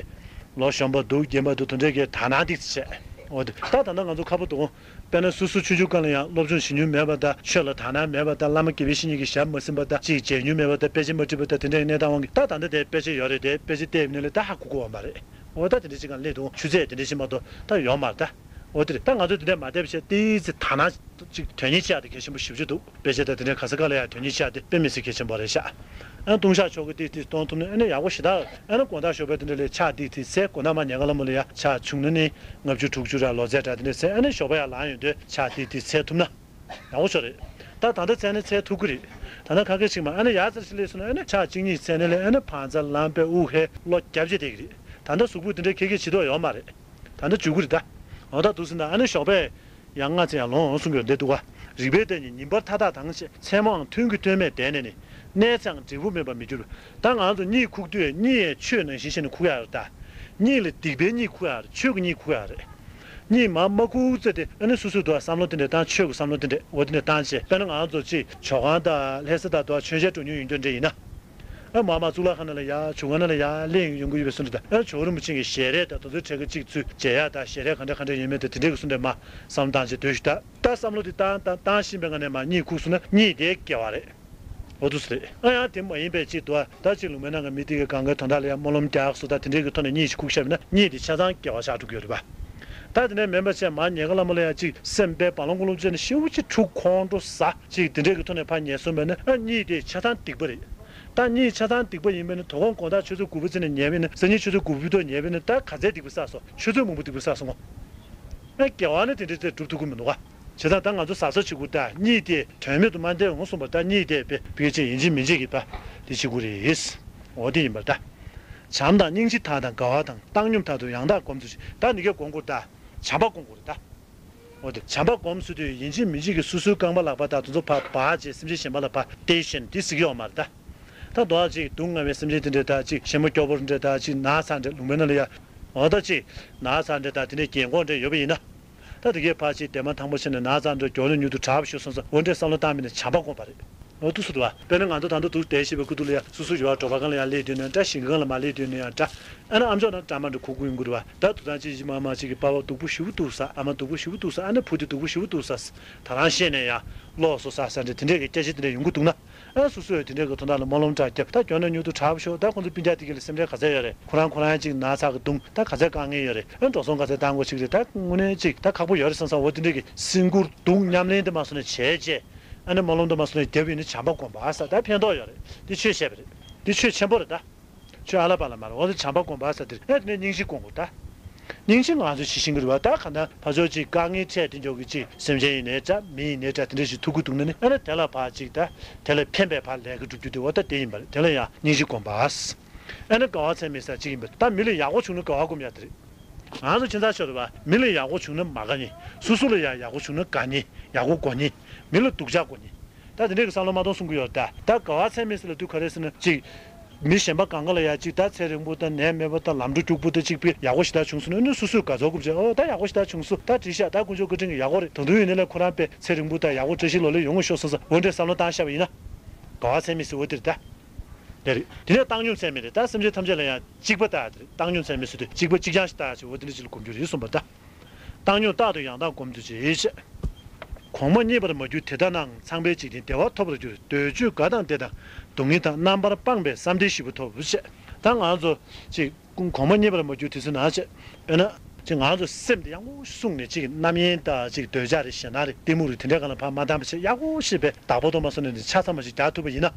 ལོ་གཞོན་པ་འདུག་རྒན་པ་འདུག་དེ་འདྲས་ཀྱི་དག་སྣང་ཏིག་ཙམ་བྱས། འོ་དེ་ད་ད་ལྟ་ང་ཚོ་ཁ་པོ་འདུག་དཔེར་ན་སོ་སོ་ཆུང་ཆུང་སྒང་ལ་ཡང་སློབ་སྦྱོང་བྱེད་མྱོང་མེད་པ་དང་ཆོས་ལ་དག་སྣང་མེད་པ་དང་བླ་མ་དགེ་བའི་བཤེས་གཉེན་གྱི་ཞབས་མ་ཟིན་པ་དང་ཅིག་མཇལ་མྱོང་མེད་པ་དང་དཔེ་ཆ་མ་ཁྲིད་པ་དང་དེ་འདྲའི་གནས་སྟངས་དབང་གིས་ད་ད་ལྟ་དེ་དཔེ་ཆ་ཡོད་རེད་དེ་དཔེ་ཆ་བལྟས་པ་ནས་ལས་ད་ཧ་གོ་གོ་བ་མ་རེད། འོ་ད་དེ་འདྲ་ཅིག་གང་སླེབས་འདུག་ཆུ་ཚད་དེ་འདྲ་ཅིག་མ་གཏོགས་ད་ཡོད་མ་རེད་ད། འོ་དེ་རེད། ད་ང་ཚོ་དེ་འདྲ་མ་བསྡད་པ་བྱས་ཏི་ཙི་ད་ན་ཅིག་དོན་སྙིང་ཆེ་ཡག་དེ་གལ་ཆེན་པོ་ཞེ་པོ་ཅིག་འདུག་དཔེ་ཆ་དང་དེ་འདྲའི་ག་ས་ག་ལ་ཡང་དོན་སྙིང་ཆེ་ཡག་དེ་དཔེ་མི་སྲིད་གལ་ཆེན་པོ་རེད་ཤག་ཨ་ལྟུང་བཤགས་ཆོ་ག་ཏི་ཏི་གཏོང་ཐུབ་ན་ཨ་ནི་ཡག་པོ་ཞེ་དྲག་ཨ་ནི་དགོང་དག་ཞོགས་པའི་དེ་འདྲ་ལས་ཕྱག་ཏི་ཏི་འཚལ། དགོང་དག་མ་ཉལ་ཁ་ལ་མོ་ལ་ཡ་ཕྱག་བྱུང་ན་ནི་ལྔ་བཅུ་དྲུག་ཅུ་ར་ལོ་ཙཱའི་སྒྲ་དེ་འདྲ་འཚལ། ཨ་ནི་ཞོགས་པ་ཡར་ལངས་ཡོང་དུས་ཕྱག་ཏི་ཏི་འཚལ་ཐུབ་ན་ཡག་པོ་ཤོ་རེད། ད་ད་ལྟ་འཚལ་ནི་འཚལ་ཐུབ་ཀྱི་རེད། ད་ལྟ་ཁ་སྐད་ཅིག་མ་ཨ་ནི་ཡར་ཙར་ཞིག་སླེབས་སོང་ན་ཨ་ནི་ཕྱག་གཅིག་གཉིས་འཚལ་ནི་ལས་ཨ་ནི་བང་རྩལ་ལམ་པའི་དབུགས་ཧལ་གློ་རྒྱབ་བྱེད་བསྡད་ཀྱི་རེད། ད་ལྟ་གཟུགས་པོ་དེ་འདྲའི་ཁེ་ཁེ་བྱེད་དོགས་ཡོད་མ་རེད། ད་ལྟ་འཇུག་གི་རེད་ད། འོ་ད་འདུག་སེ་ད་ཨ་ནི་ཞོགས་པས་ཡང་སྔ་ཚེ་ཡང་ལོང་གསུང་གི་ཡོད་འདི་འདུག་ག་རིག་པའི་གཏེར་ནི་ཉིན་པར་མཐའ་དག་དང་ཞེས། མཚན་མོའང་ཐུན་གྱི་སྟོད་སྨད་བསྡད་ནས་ནི། གནས་ཚེའང་འབྲས་བུ་སྨིན་པར་མི་འགྱུར་བས། ད་ང་ཚོ་གཉིད་ཁུག་དུས་གཉིད་ཡས་ཆོས་ནང་བཞིན་བྱས་ནས་ཁུག་ཡག་རེད་ད། གཉིད་ལ་སྡིག་པའི་གཉིད་ཁུག་ཡག་རེད། ཆོས་ཀྱི་གཉིད་ཁུག་ཡག་རེད། གཉིད་མ་མ་ཁུག་ཙེ་དེ་ཨ་ནི་སོ་སོའི་འདུག་བསམ་བློ་དེ་འདྲས་བཏང་། ཆོས་ཀྱི་བསམ་བློ་དེ་འདྲས་འོ་དེ་འདྲས་བཏང་བྱས། དཔེར་ན་ང་ཚོ་ཅིག་ཇོ་ཁང་དང་ལྷ་ས་དང་འདུག་མཆོད་མཇལ་འགྲོ་མྱོང་ཡོད་རྒྱུ་འདྲས་ཡིན་ན། ཨ་མ་མ་གཙུག་ལག་ཁང་ནང་ལ་ཡ་ཇོ་ཁང་ནང་ལ་ཡ་གླེང་ཡོང་གི་ཡོད་པའི་བཟོ་འདྲ་དང་། ཨ་ཇོ་བོ་རིན་པོ་ཆེ་གི་ཞལ་རས་དང་དེ་ཚོའི་གྲས་ཀྱི་གཅིག་ཚུར་མཇལ་ཡག་དང་། ཞལ་རས་ག་འདྲ་ག་འདྲ་ཡོད་མེད་དང་དེ་འདྲས་ཀྱི་བཟོ་འདྲས་མ་བསམ་བློ་བཏང་བྱས་སྡོད་ཤིག་ད་ད་བསམ་བློ་དེ་བཏང་བཏང་བཏང་བཞིན་པའི་ངང་ནས་མ་གཉིད་ཁུག་སོང་ན་གཉིད་དེ་དགེ་བ་རེད། འོ་འདུག་སེ་རེད། ཨ་ཡང་དེ་མ་ཡིན་པའི་ཅིག་འདུག་ཨ། ད་ཅིག་ལུང་པའི་ནང་གི་མི་དེ་གི་གང་གའི་དོན་དག་ལ་ཡང་སྨོན་ལམ་རྒྱག་སོ་ད་དེ་འདྲས་ཀྱི་ཐོག་ནས་གཉིད་ཅིག་ཁུག་བཞག་པ་ཡིན་ན་གཉིད་དེ་ཆ་ཚང་དགེ་བ་ཆགས་འགྲོ་གི་ཡོད་རེད་པ། ད་དེ་ནས་མིན་པ་བྱས་མ་ཉལ་ཁ་ལ་མོ་ལ་ཡ་ཅིག་སེམས་པའི་བ་ལང་ཀུ་ལུ་བྱས་ནས་ཤི་བོ་ཅིག་འཁྲུག་ཁོང་ཁྲོ་ཟ་ཅིག་དེ་འདྲས་ཀྱི་ཐོག་ནས་ཕར་ཉལ་སོང་པས་ན་ཨ་གཉིད་དེ་ཆ་ཚང་སྡིག་པ་རེད། ད་གཉིད་ཆ་ཚང་སྡིག་པ་ཡིན་པས་ན་དོ་དགོང་དགོང་དག་ཆུ་ཚོད་དགུ་པ་ཙམ་ནས་ཉལ་བས་ན་སང་ཉིན་ཆུ་ཚོད་དགུ་པའི་ཐོག་ཉལ་བས་ན་ད་ག་ཚད་སྡིག་པ་བསགས་སོང་། ཆུ་ཚོད་མང་པོ་སྡིག་པ་བསགས་སོང་ངོ་། ཨ་དགེ་བ་ནི་དེ་འདྲས་ཚེ་སྒྲུབ་ཐུབ་ཀྱི་མི་འདུག་ག་བྱས་ཙང་ད་ང་ཚོ་གཟབ་གཟབ་བྱེད་དགོས། ད་གཉིད་དེ་དོན་མེད་དུ་མ་འདས་འོང་གསུངས་པ། ད་གཉིད་དེ་དཔེ་དཔེ་ཅིག་ཡིན་གཅིག་མིན་གཅིག་གི་ད་དེ་བྱེད་དགོས་རེད། འོ་དེ་ཡིན་པར་ད། བྱམས་དང་སྙིང་རྗེ་དག་དང་དགའ་བ་དང་། བཏང་སྙོམས་དག་ཏུ་ཡང་དག་སྒོམ་ཚུལ་ཞིག་ད་འདི་གའི་སྒོམ་དགོས་ད། བྱམས་པ་སྒོམ་དགོས་རེད་ད། འོ་དེ་བྱམས་པ་སྒོམ་ཚུལ་དུ་ཡིན་གཅིག་མིན་གཅིག་གི་སོ་སོའི་རྐང་པ་ལག་པ་དག་དེ་ཚོ་ཕར་སྦ་བྱས་སེམས་ཅན་གཞན་པ་ལ་ཕར་གཏད་ཤེས་ནས་དེ་གཟིགས་ཡོད་མ་རེད་ད། ད་མདོར་ཅིག་སྡུག་བསྔལ་བའི་སེམས་ཅན་དེ་འདྲས་ད་ཅིག་ཞན་མོ་སྐྱོ་པོ་འདྲས་ད་ཅིག་ན་ཚ་འདྲས་ལུང་པའི་ནང་ལ་ཡ། འོ་ད་ཅིག་ན་ཚ་འདྲས་ད་དེ་འདྲས་རྒན་གོག་འདྲས་ཡོད་པ་ཡིན་ན། ད་དེ་གའི་ཕར་ཅིག་དེ་མ་ཐང་པོ་བྱས་ནས་ན་ཚ་འདྲ་མགྱོགས་ལོས་མྱུར་དུ་དྲག་པོ་ཤོར་སོང་ཙང་འོ་འདྲའི་བསམ་བློ་བཏང་མིན་ནས་བྱམས་པ་སྒོམ་པ་རེད། འོ་འདུག་སེ་འདུག་བ། དཔེར་ན་ང་ཚོ་ད་ལྟ་འདུག་བསྡད་བཞིན་པའི་ཁུ་ཐུག་ལ་ཡ་སོ་སོ་ཡོད་བ་གྲོད་པ་སྒང་ལ་ཡ་སླེབས་སྡོད་ནས་འདྲ། ཞིང་ཁ་སྒང་ལ་མར་སླེབས་སྡོད་ནས་ཡ་འདྲ། ཨ་ནི་ཨམ་ཅོག་ནང་འདྲ་མ་འདྲ་གུག་གུག་ཡོང་གི་རེད་བ། ད་དུ་ཐང་ཅིག་ཡིན་མ་མ་ཅིག་གི་པ་ཕ་སྡུག་པོ་ཞེ་པོ་འདུག་ས། ཨ་མ་སྡུག་པོ་ཞེ་པོ་འདུག་ས། ཨ་ནི་བུ་དེ་སྡུག་པོ་ཞེ་པོ་འདུག་ས། ད་རང་ཤེས་ནས་ཡ་ལོག་སོང་ས་ས་འདྲ་དེ་འདྲས་ཀྱི་སྐད་ཆ་དེ་འདྲ་ཡོང་གི་འདུག་ན། ཨ་སོ་སོས་དེ་འདྲའི་གི་དོན་དག་ལ་སྨོན་ལམ་འདྲ་བརྒྱབ། ད་མགྱོགས་ན་མྱུར་དུ་དྲག་པོ་ཤོག་ད་ཁོང་ཚོ་སྤུན་ཀྱག་དེ་ག་ལ་སེམས་ཁྲལ་ག་ཚད་ཡོད་རེད། ཁོ་རང་ཁོ་རང་ཅིག་ན་ཚ་གི་གདུང་། ད་ག་ཚད་དཀའ་ངལ་ཡོད་རེད། ཨ་འགྲོ་སོང་ག་ཚད་བཏང་དགོས་ཅིག་རེད། ད་དངོས་གནས་ཅིག་ད་ཁག་པོ་ཡོད་རེད་བསམ་བསམ། འོ་དེ་འདྲའི་གི་སེམས་ཁུར་གདུང་མཉམ་ལེན་དེ་མ་སོང་ནས་བྱས་རྗེས་ཨ་ནི་སྨོན་ལམ་དེ་མ་སོང་ནས་བརྒྱབ་ཡོད་ན་བྱམས་པ་སྒོམ་པ་ས་ད་ཕན་ཐོགས་ཡོད་རེད། དེ་ཆོས་བཤད་པ་རེད། དེ་ཆོས་ཆེན་པོ་རེད་ད། ཆོས་ཨ་ལ་པ་ལ་མ་རེད། འོ་དེ་བྱམས་པ་སྒོམ་པ་ས་དེ་རེད། ཨ་དེ་ནས་སྙིང་རྗེ་སྒོམ་དགོས་ད། སྙིང་རྗེ་ང་ཚོས་བྱེད་བཞིན་གྱི་རེད་བ། ད་གང་ལྟར་ཕར་ཕྱོགས་ཅིག་དཀའ་ངལ་འཕྲད་དེ་འཇོག་གི་ཅིག་སེམས་ཅན་ཡིན་ནའི་འདྲ་མི་ཡིན་ནའི་འདྲ་དེ་འདྲ་ཞིག་ཐུག་གི་འདུག་ན་ནི་ཨ་ནི་དེ་ལ་ཕར་ཅིག་ད་དེ་ལ་ཕན་པའི་ཕར་ལས་ཀ་སྒྲུབ་རྒྱུ་དེ་འོ་ད་དེ་ཡིན་པ་རེད། དེ་ལ་ཡང་སྙིང་རྗེ་སྒོམ་པ། ཨ་ནི་དགའ་བ་ཚད་མེད་ས་ཅིག་ཡིན་པ་རེད། ད་མི་ལ་ཡག་པོ་བྱུང་ན་དགའ་བ་སྒོམ་ཡག་དེ་རེད། ང་ཚོ་ཁྱིམ་ཚང་ཆོས་རེད་བ། མི་ལ་ཡག་པོ་བྱུང་ན་མ་དགའ་ཉེ། སོ་སོ་ལ་ཡང་ཡག་པོ་བྱུང་ན་དགའ་ཉེ། ཡག་པོ་གོ་ཉེ། མི་ལ་སྡུག་ཅག་གོ་ཉེ། ད་དེ་འདྲའི་གི་བསམ་བློ་མ་གཏོང་གསུང་གི་ཡོད་རེད་ད། ད་དགའ་བ་ཚད་མེད་ས་ལབ་དུས་ག་རེ་ཟེར་ན་ཅིག་མི་གཞན་པ་གང་ག་ལ་ཡ་ཅིག་ད་ཚེ་རིང་པོ་དང་ནད་མེད་པ་དང་ལམ་འགྲོ་སྐྱུག་པོ་དང་ཅིག་དཔེ་ཡག་པོ་ཞེ་དྲག་བྱུང་སོང་ན་ཨ་ནི་སོ་སོས་དགའ་ཚོར་དགོས་བྱས། ཨོ་ད་ཡག་པོ་ཞེ་དྲག་བྱུང་སོང་། ད་འགྲིག་ཤག་ད་དཀོན་མཆོག་བཀའ་དྲིན་གྱིས་ཡག་པོ་རེད། ད་དུང་ཡིན་ནའི་ལས་ཁོ་རང་དཔེ་ཚེ་རིང་པོ་དང་ཡག་པོ་བཀྲ་ཤིས་ལོ་ལེགས་ཡོང་གི་ཤོག་བསམ་བསམ་འོ་འདྲའི་བསམ་བློ་བཏང་བཞག་པ་ཡིན་ན། དགའ་བ་ཚད་མེད་ཟེར་འོ་དེ་རེད་ད། དེ་རེད། དེ་ནས་བཏང་སྙོམས་ཚད་མེད་རེད། ད་སེམས་ཅན་ཐམས་ཅད་ལ་ཡང་གཅིག་པ་ལྟ་དེ་རེད། བཏང་སྙོམས་ཚད་མེད་ཟེར་དུས་གཅིག་པ་གཅིག་རྐྱང་ཞིག་ལྟ་ཞེས་འོ་དེ་འདྲ་ཞིག་ལ་གོམས་རྒྱུ་རེད་གསུངས་པ་རེད་ད། བཏང་སྙོམས་རྟག་ཏུ་ཡང་དག་སྒོམ་དུ་བྱེད་ཅེས། གོང་མ་མཉེས་པར་མ་གྱུར་དེ་ལྟ་ནའང་། ཚངས་པའི་འཇིག་རྟེན་བདེ་བ་ཐོབ་པར་འགྱུར། འདོད་སྤྱོད་དགའ་དང་བདེ་དང་སྡུག་བསྔལ་དང་། རྣམ་པར་སྤངས་པས་བསམ་གཏན་བཞི་པོ་ཐོབ་ཅེས། ད་ང་ཚོ་ཅིག་གོང་མ་མཉེས་པར་མ་གྱུར་དུས་ཚོད་ནང་བྱས། དཔེར་ན་ཅིག་ང་ཚོ་སེམས་དེ་ཡག་པོ་བསྲུངས་ནས་ཅིག་རྣམ་གཡེང་དང་ཅིག་འདོད་ཆགས་རེད། ཞེད་སྣང་རེད། གཏི་མུག་རེད། དེ་འདྲའི་སྒང་ལ་ཕར་མ་བཏང་བ་བྱས་ཡག་པོ་ཞེས་པའི་བདག་པོ་དང་མ་སོང་ནས་ཆ་ཚང་བ་ཞིག་རྒྱག་ཐུབ་པ་ཡིན་ན།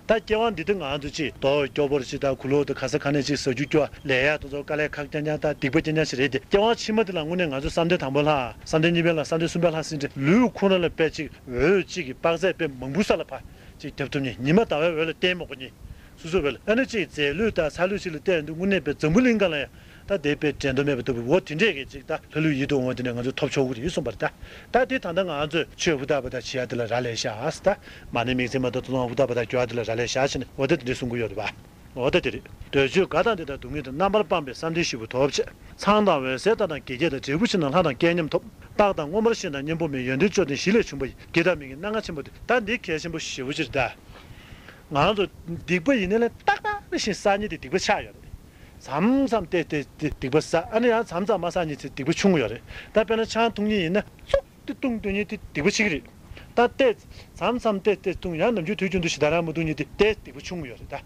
ད་སྐྱེ་བ་འདི་དེ་ང་ཚོ་ཅིག་རྡོ་སྐྱོ་པོར་ཅིག་དང་གུ་ལོག་དང་ག་ས་ག་ནས་ཅིག་ཟ་རྒྱུ་སྐྱོ་ལས་ཡག་དེ་ཚོ་དཀའ་ལས་ཁག་རྐྱང་རྐྱང་དང་སྡིག་པ་རྐྱང་རྐྱང་ཞིག་རེད་དེ། སྐྱེ་བ་ཕྱི་མ་དེ་ལ་དངོས་གནས་ང་ཚོ་བསམ་གཏན་དང་པོ་ལྷག་བསམ་གཏན་གཉིས་པའི་ལྷག་བསམ་གཏན་གསུམ་པའི་ལྷག་ཟེར་འདྲ་ལུས་ཁོ་ན་ལ་དཔེ་ཅིག་འོད་ཅིག་གི་དཔག་ཚད་དཔེ་མང་པོ་ས་ལ་ཕར་ཅིག་རྒྱབ་ཐུབ་ཉེ། ཉི་མ་ཟླ་བའི་འོད་ལ་བརྟེན་མ་དགོས་ཉེ། སོ་སོའི་འོད་ལ་ཨ་ནི་ཅིག་རྫས་ལུས་དང་ཚ་ལུས་ཅིག་ལ་བལྟས་ཡོང་དུས་དངོས་གནས་དཔེ་འཛམ་བུ་གླིང་སྒང་ལ་ཡང་ད་དེ་དཔེ་འགྲན་ཟླ་མེད་པ་ལྟ་བུ་འོ་དེ་འདྲས་ཀྱི་ཅིག་ད་ལྷ་ལུས་ཡིད་དུ་འོང་བ་དེ་འདྲས་ང་ཚོ་ཐོབ་ཆོག་གི་རེད་གསུངས་པ་རེད་ད། ད་དེ་ད་ལྟ་ང་ཚོས་ཆོས་ཧུར་ཐག་པ་ད་བྱེད་ཡ་དེ་ལ་རག་ལས་ཤག་ད། མ་ཎི་དམིགས་བརྩེ་མ་ད་དུ་ལོང་ཧུར་ཐག་པ་ད་སྐྱོ་བ་དེ་ལ་རག་ལས་ཤག་བྱས་ནས་འོ་ད་དེ་འདྲས་གསུང་གི་ཡོད་རེད་པ། འོ་ད་དེ་རེད། འདོད་སྤྱོད་དགའ་དང་བདེ་དང་སྡུག་བསྔལ་དང་། རྣམ་པར་སྤངས་པས་བསམ་གཏན་བཞི་པོ་ཐོབ་ཅེས། ཚངས་དང་འོད་ཟེར་དག་དང་དགེ་རྒྱས་དང་། འབྲས་བུ་ཆེ་རྣམས་ལྷ་དང་སྐལ་མཉམ་ཐོབ། རྟག་དང་མངོན་པར་ཤེས་དང་གཉེན་པོ་མེད། ཡོན་ཏན་བཅུ་དང་བཞི་ལས་བྱུང་བ་ཡི། དགེ་དང་མི་དགེའི་སྣ་ལྔ་ཆེན་པོ་སྟེ། ད་འདི་གལ་ཆེན་པོ་ཞེ་པོ་ཅིག་རེད་ད། ང་ཚོ་སྡིག་པ་ཡིན་ནའི་ལས་ཏག་ཏག་རེ་བཞིན་བསགས་ཉེན་དེ་སྡིག་པ་ཆགས་ཡོད་རེད། མཚམས་མཚམས་ཏེ་ཏེ་ཏེ་སྡིག་པ་བསགས། ཨ་ནི་ཡང་མཚམས་མཚམས་མ་བསགས་ཉེན་ཚེ་སྡིག་པ་ཆུང་ཡོད་རེད། ད་དཔེར་ན་ཆང་འཐུང་ཉེན་ཡིན་ན་ཙུག་ཏེ་བཏུང་སྡོད་ཉེན་དེ་སྡིག་པ་ཆེ་གི་རེད། ད་ཏེ་མཚམས་མཚམས་ཏེ་ཏེ་བཏུང་ཡང་ནམ་རྒྱུན་དུས་རྒྱུན་དུ་ཞེ་དྲག་རང་མ་བཏུང་ཉེན་དེ་ཏེ་སྡིག་པ་ཆུང་ཡོད་རེད་ད།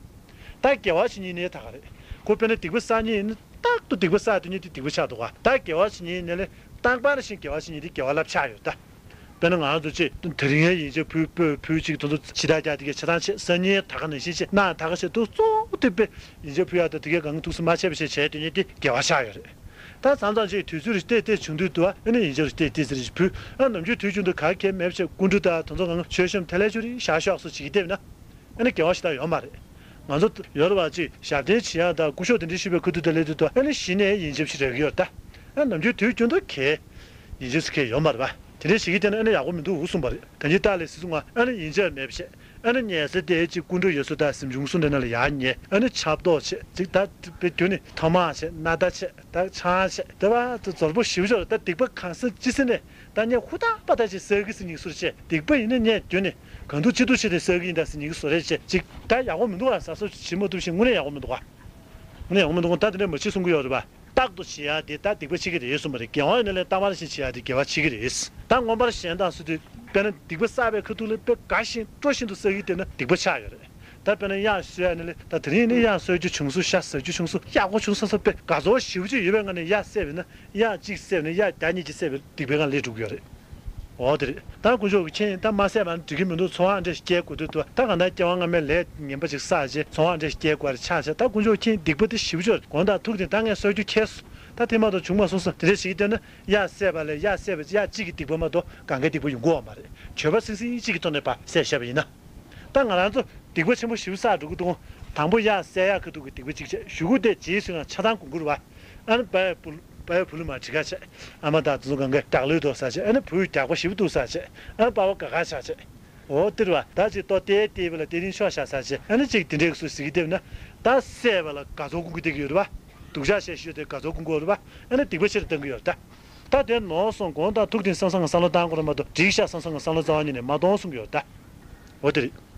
ད་དགེ་བ་བྱེད་ཉེན་ནི་ད་ག་རེད། ཁོ་དཔེར་ན་སྡིག་པ་བསགས་ཉེན་ཡིན་ན་རྟག་ཏུ་སྡིག་པ་བསགས་སྡོད་ཉེན་དེ་སྡིག་པ་ཆགས་འདུག་ག་ད་དགེ་བ་བྱེད་ཉེན་ནི་ལས་ རྟག་པར་ཞིག་དགེ་བ་བྱེད་མཁན་དེ་དགེ་བ་བསླབ་བྱ་ཡོད་ད། དཔེར་ན་ང་རང་ཚོ་ཅིག་དེ་རིང་ཡང་ཡིན་གཅིག་ཕུལ་སྤོས་ཕུལ་ཅིག་དེ་ཚོ་ཕྱི་དག་རྒྱག་དེ་གའི་ཆ་ཚང་བྱེད། སང་ཉིན་ད་ག་ནང་བཞིན་བྱེད། གནངས་ད་ག་བྱེད། དུ་གཙོ་བོ་དེ་དཔེ་ཡིན་གཅིག་ཕུལ་ཡག་དང་དེ་གའི་གང་ཐུགས་སུ་མ་ཆད་པ་བྱེད་བྱས་དེ་ཉིད་དེ་དགེ་བ་ཆགས་ཡོད་རེད། ད་མཚམས་མཚམས་ཅིག་དུས་ཚོད་རེ་ཏེ་ཏེ་བྱུང་དུས་དུ་ཨ་ནི་ཡིན་གཅིག་རེ་ཏེ་ཏེ་ཟེར་ཞིག་ཕུལ། ཨ་ནམ་རྒྱུན་དུས་རྒྱུན་དུ་ག་གེ་མེད་བྱས་སྐུ་འབྲུ་དང་དེ་ཚོ་གང་མཆོད་བཤམས་དེ་ལས་ཅོ་རི་ཤག་ཤག་སོགས་བྱེད་ཀྱི་བསྡད་ན། ཨ་ནི་དགེ་བ་ཞེ་དྲག་ཡོད་མ་རེད། ང་ཚོ་ཡོད་རེད་བ། ཅིག་ཞབས་བརྟན་བྱེད་ཡག་དང་སྐུ་ཞབས་དེ་འདྲའི་ཞུ་བའི་ཁ་ཐུག་དེ་སླེབས་དུས་དུ་ཨ་ནི་གཞི་ནས་ཡིན་གཅིག་ཞིག་རག་གི་ཡོད་ད། ཨ་ནམ་རྒྱུན་དུས་རྒྱུན་དུ་གས་ཡིན་གཅིག་ཞིག་གས་ཡོད་མ་རེད་བ། དེ་འདྲའི་ཞིག་གིས་བལྟས་ན་ཨ་ནི་ཡག་པོ་མི་འདུག་གསུངས་པ་རེད། གང་ཅི་ལྟ་ལས་སྲིད་གསུང་བ་ཨ་ནི་ཡིན་གཅིག་མེད་བྱས། ཨ་ནི་ཉལ་ས་དེ་ཅིག་སྐུ་འབྲུ་ཡོད་ས་དང་གཟིམ་ཆུང་སོ་འདྲ་ན་ལ་ཡར་ཉལ། ཨ་ནི་ཆབ་ཏོག་བྱས་ཅིག་ད་དཔེ་རྒྱུ་ནི་ཐ་མག་བྱས། སྣ་ད་བྱས། ད་ཆང་བྱས། དེ་བ་དེ་ཛོར་པོ་ཞིབ་ཤོར། ད་སྡིག་པ་གང་ས་ཅི་སེ་ནས་ད་ངས་ཧུར་ཐག་པ་ད་ཅིག་བསག་གི་སེ་ཉིག་སུར་བྱས། སྡིག་པ་ཡིན་ན་ངས་རྒྱུ་ནི་གང་ཐུག་ཅི་ཐུག་བྱས་ཏེ་བསག་གི་ཡིན་ད་སེ་ཉིག་སུ་རེད་བྱས་ཅིག་ད་ཡག་པོ་མི་འདུག་ཨ། ཟ་སོ་བྱེད་མ་ཐུབ་ཞིག་དངོས་གནས་ཡག་པོ་མི་འདུག་ཨ། དངོས་གནས་ཡག་པོ་མི་འདུག་ད་དེ་འདྲ་མ་བྱེད་གསུང་གི་ཡོད་རེད་པ། རྟག་ཏུ་བྱེད་ཡ་དེ་ད་སྡིག་པ་ཆེ་གི་རེད་གསུངས་པ་རེད། དགེ་བ་ཡིན་ན་ལས་རྟག་པར་ཞིག་བྱེད་ཡ་དེ་དགེ་བ་ཆེ་གི་རེད། ད་མངོན་པར་ཞེན་དང་སུ་དུས་དཔེར་ན་སྡིག་པ་བསགས་པའི་ཁ་ཐུག་ལ་དཔེ་དགའ་བཞིན་སྤྲོ་བཞིན་དུ་བསགས་ཀྱི་དེ་ན་སྡིག་པ་ཆགས་ཡོད་རེད། ད་དཔེར་ན་གཡག་གསོད་ཡ་ནི་ལས་ད་དེ་རིང་ནི་གཡག་གསོད་རྒྱུ་བྱུང་སོང་། ཤ་ཟ་རྒྱུ་བྱུང་སོང་། ཡག་པོ་བྱུང་སོང་ཟེར་དཔེ་དགའ་ཚོར་ཞེ་པོ་ཅིག་ཡོད་པའི་ངང་ནས་གཡག་བསད་པས་ན་གཡག་གཅིག་བསད་པས་ན་གཡག་བརྒྱ་ཉིས་ཀྱིས་བསད་པའི་སྡིག་པའི་ངང་ལས་འགྲོ་གི་ཡོད་རེད། འོ་དེ་རེད། ད་དཀོན་མཆོག་གིས་ཁྱེད་ད་མ་བསད་པ་ན་འགྲིག་གི་མི་འདུག་ཚོང་བ་འདྲ་ཞིག་སྐྱེལ་དགོས་དུས་དུ་ད་གང་ལྟར་སྐྱེ་བ་སྔ་མའི་ལས་ངན་པ་ཅིག་བསགས་བྱས་ཚོང་བ་འདྲ་ཞིག་སྐྱེལ་དགོས་རེད་ཆགས་བྱས། ད་དཀོན་མཆོག་ཁྱེད་སྡིག་པ་དེ་ཞེ་པོ་ཅིག་དགོངས་དག་ཐུགས་དེ་ད་ངས་གསོད་རྒྱུ་ཁྱེར་སོང་། ད་དེ་མ་གཏོགས་བྱུང་མ་སོང་ཟེར་དེ་འདྲ་ཞིག་བསྟན་ན་གཡག་བསད་པ་ལས་གཡག་བསད་པ་གཡག་གཅིག་གི་སྡིག་པ་མ་གཏོགས་གང་གའི་སྡིག་པ་ཡོང་གི་ཡོད་མ་རེད། གྱོད་པ་སིང་སིང་གཅིག་གི་ཐོག་ནས་ཕར་བསད་བཞག་པ་ཡིན་ན། ད་ང་རང་ཚོ་སྡིག་པ་ཆེན་པོ་ཞེ་པོ་བསགས་འགྲོ་གི་འདུག་དང་པོ་གཡག་བསད་ཡག་ཁ་ཐུག་གི་སྡིག་པ་གཅིག་བྱས། གཞུག་གུ་དེ་རྗེས་སུ་ཡང་ཆ་ཚང་གོང་བཀུར་བ། ཨ་ནི་པའི་བུ་པའི་བུ་ལུ་མ་བྲི་ཁ་བྱས། ཨ་མ་དང་དེ་ཚོ་གང་གའི་རྒྱག་ལོས་དོ་ཟ་བྱས། ཨ་ནི་བུ་རྒྱག་པ་ཞེ་པོ་འདུག་ཟ་བྱས། ཨ་ནི་པ་བ་དགའ་ཁ་བྱ་བྱས། འོ་དེ་རེད་བ། ད་ཅིག་ལྟོ་ལྟེ་ལྟེ་བ་ལ་ལྟེ་རིང་ཤོག་བྱ་ཟ་བྱས། ཨ་ནི་ཅིག་དེ་འདྲའི་སུ་ཟིག་གི་བལྟས་ན་ད་བསད་པ་ལ་དགའ་ཚོར་ཀུན་གྱིས་བསྟན་གྱི་ཡོད་རེད་བ། སྡུག་ཅག་བྱས་ཞུས་ཏེ་དགའ་ཚོར་ཀུན་གྱི་ཡོད་རེད་བ། ཨ་ནི་སྡིག་པ་ཆེ་རུ་བཏང་གི་ཡོད་རེད་ད། ད་དེ་ནོར་སོང་དགོངས་དག་ཐུགས་དེ་བསམ་བསམ་ངང་བསམ་བློ་བཏང་དགོས་རེད་མ་གཏོགས་འགྲིག་ཤག་བསམ་བསམ་ངང་བསམ་བློ་རྩ་བ་ཉིད་ནས་མ་གཏོང་གསུང་གི་ཡོད་རེད་ད། འོ་དེ་རེད།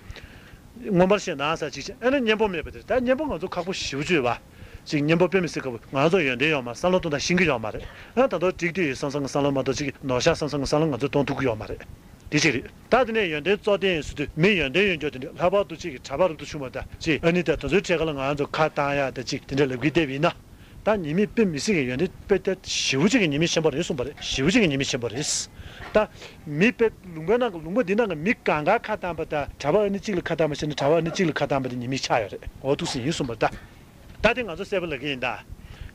མངོན་པར་ཞེན་དང་ཟེར་ཅིག་བྱས། ཨ་ནི་གཉེན་པོ་མེད་པ་དེ་རེད་ད། གཉེན་པོ་ང་ཚོ་ཁག་པོ་ཞེ་པོ་ཅིག་ཡོད་པ། ཅིག་གཉེན་པོ་དཔེ་མི་སྲིད་ཁག་པོ། ང་ཚོ་ཡོན་ཏན་ཡོད་མ་རེད། བསམ་བློ་གཏོང་སྟངས་ཤེས་ཀྱི་ཡོད་མ་རེད། ཨ་ད་དུང་འགྲིག་འདོད་ཡོད་བསམ་བསམ་གི་བསམ་བློ་མ་གཏོགས་ཅིག་ནོར་ཤག་བསམ་བསམ་གི་བསམ་བློ་ང་ཚོས་གཏོང་ཐུབ་ཀྱི་ཡོད་མ་རེད། དེ་གཅིག་རེད། ད་དེ་ནས་ཡོན་ཏན་གཙོ་བསྟེན་ཡིན་ཟེར་དུས་མི་ཡོན་ཏན་ཡོད་མཁན་དེ་འདྲ་ལྷག་པར་དུ་ཅིག་གྲྭ་པ་རབ་ཏུ་བྱུང་བ་དང་ཅིག་ཨ་ནི་དང་དེ་ཚོའི་གྲས་ཁ་ལ་ང་ཚོ་ཁ་བཏང་ཡག་དང་ཅིག་དེ་འདྲ་ལབ་ཀྱི་བསྡད་པ་ཡིན་ན། ད་ཉེས་དམིགས་དཔེ་མི་སྲིད་ཀྱི་ཡོན་ཏན་དཔེ་ད་ཞེ་པོ་ཅིག་གི་ཉེས་དམིགས་ཆེན་པོ་རེད་གསུངས་པ་རེད། ཞེ་པོ་ཅིག་གི་ཉེས་དམིགས་ཆེན་པོ་རེད། ད་མི་དཔེ་ལུང་པའི་ནང་གི་ལུང་པ་འདི་ནང་གི་མི་གང་ག་ཁ་བཏང་པ་དང་གྲྭ་པ་ཨ་ནི་གཅིག་ལ་ཁ་བཏང་པ་བྱས་ན་གྲྭ་པ་ཨ་ནི་གཅིག་ལ་ཁ་བཏང་པ་དེ་ཉེས་དམིགས་ཆགས་ཡོད་རེད། འོ་འདུག་སེ་ཡིན་གསུངས་པ་རེད་ད། ད་དེ་ང་ཚོ་གསལ་པོ་ལབ་ཀྱི་ཡིན་ད།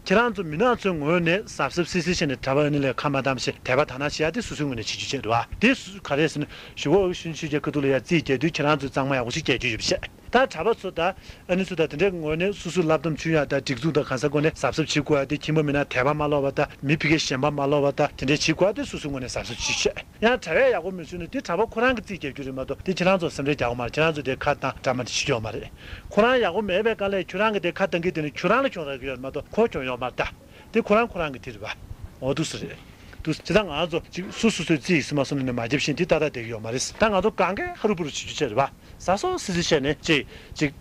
ཁྱེད་རང་ཚོ་མི་ནག་ཚོའི་ངོས་ནས་གཟབ་གཟབ་སིལ་སིལ་བྱས་ནས་གྲྭ་པ་ཨ་ནི་ལ་ཁ་མ་བཏང་བ་བྱས་དད་པ་དག་སྣང་བྱེད་ཡ་དེ་སོ་སོའི་ངོས་ནས་བྱེད་རྒྱུ་བྱས་རེད་བ། དེ་སུ་ག་རེ་ཟེར་ན་ཞུ་བོ་ཨུ་ཤུན་ཆུ་རྒྱལ་ཁ་ཐུག་ལ་ཡ་རྩིས་རྒྱག་དུས་ཁྱེད་རང་ཚོས་གཙང་མ་ཡག་པོ་ཞིག་རྒྱག་རྒྱུ་ཡོད་པ་བྱས། ད་གྲྭ་པ་ཚོ་དང་ཨ་ནི་ཚོ་དང་དེ་འདྲའི་ངོས་ནས་སོ་སོའི་བསླབ་སྟོན་བྱུང་ཡ་དང་སྒྲིག་འཛུགས་དང་གང་ཟག་སྒོ་ནས་གཟབ་གཟབ་བྱེད་དགོས་ཡ་དེ་ཁྱིམ་པ་མི་ནག་དད་པ་མ་ལོག་པ་དང་མི་ཕ་གིའི་ཞེན་པ་མ་ལོག་པ་དང་དེ་འདྲའི་བྱེད་དགོས་ཡ་དེ་སོ་སོའི་ངོས་ནས་གཟབ་གཟབ་བྱེད་ཤོག་ཡང་གྲྭ་པས་ཡག་པོ་མི་བྱུང་ན་དེ་གྲྭ་པ་ཁོ་རང་གིས་རྩིས་རྒྱག་རྒྱུ་རེད་མ་གཏོགས་དེ་ཁྱེད་རང་ཚོ་སེམས་ཁྲལ་རྒྱག་དགོས་མ་རེད། ཁྱེད་རང་ཚོ་དེ་ཁ་བཏང་འདྲ་མ་འདྲ་བྱེད་རྒྱུ་ཡོད་མ་རེད། ཁོ་རང་ཡག་པོ་མེད་པའི་སྐབས་ལ་ཁྱོད་རང་གིས་དེ་ཁ་བཏང་གི་དེ་ནི་ཁྱོད་རང་ལ་གྱོང་རག་གི་ཡོད་རེད་མ་གཏོགས་ཁོ་གྱོང་ཡོད་མ་རེད་ད། དེ་ཁོ་རང་ཁོ་རང་གི་དེ་རེད་བ། འོ་འདུག་སེ་རེད། འདུག་སེ་ད་ང་ཚོ་ཅིག་སུ་སུ་སུའི་རྩིས་ཟིན་མ་སོང་ནས་མ་རྒྱབ་བཞིན་དེ་ཏག་ཏག་བསྡད་ཀྱི་ཡོད་མ་རེད། ད་ང་ཚོ་གང་གས་ཧ་རུ་བུ་རུ་བྱེད་རྒྱུ་བྱས་རེད་བ། ཟ་སོང་སི་སི་བྱས་ནས་ཅིག་ཅིག་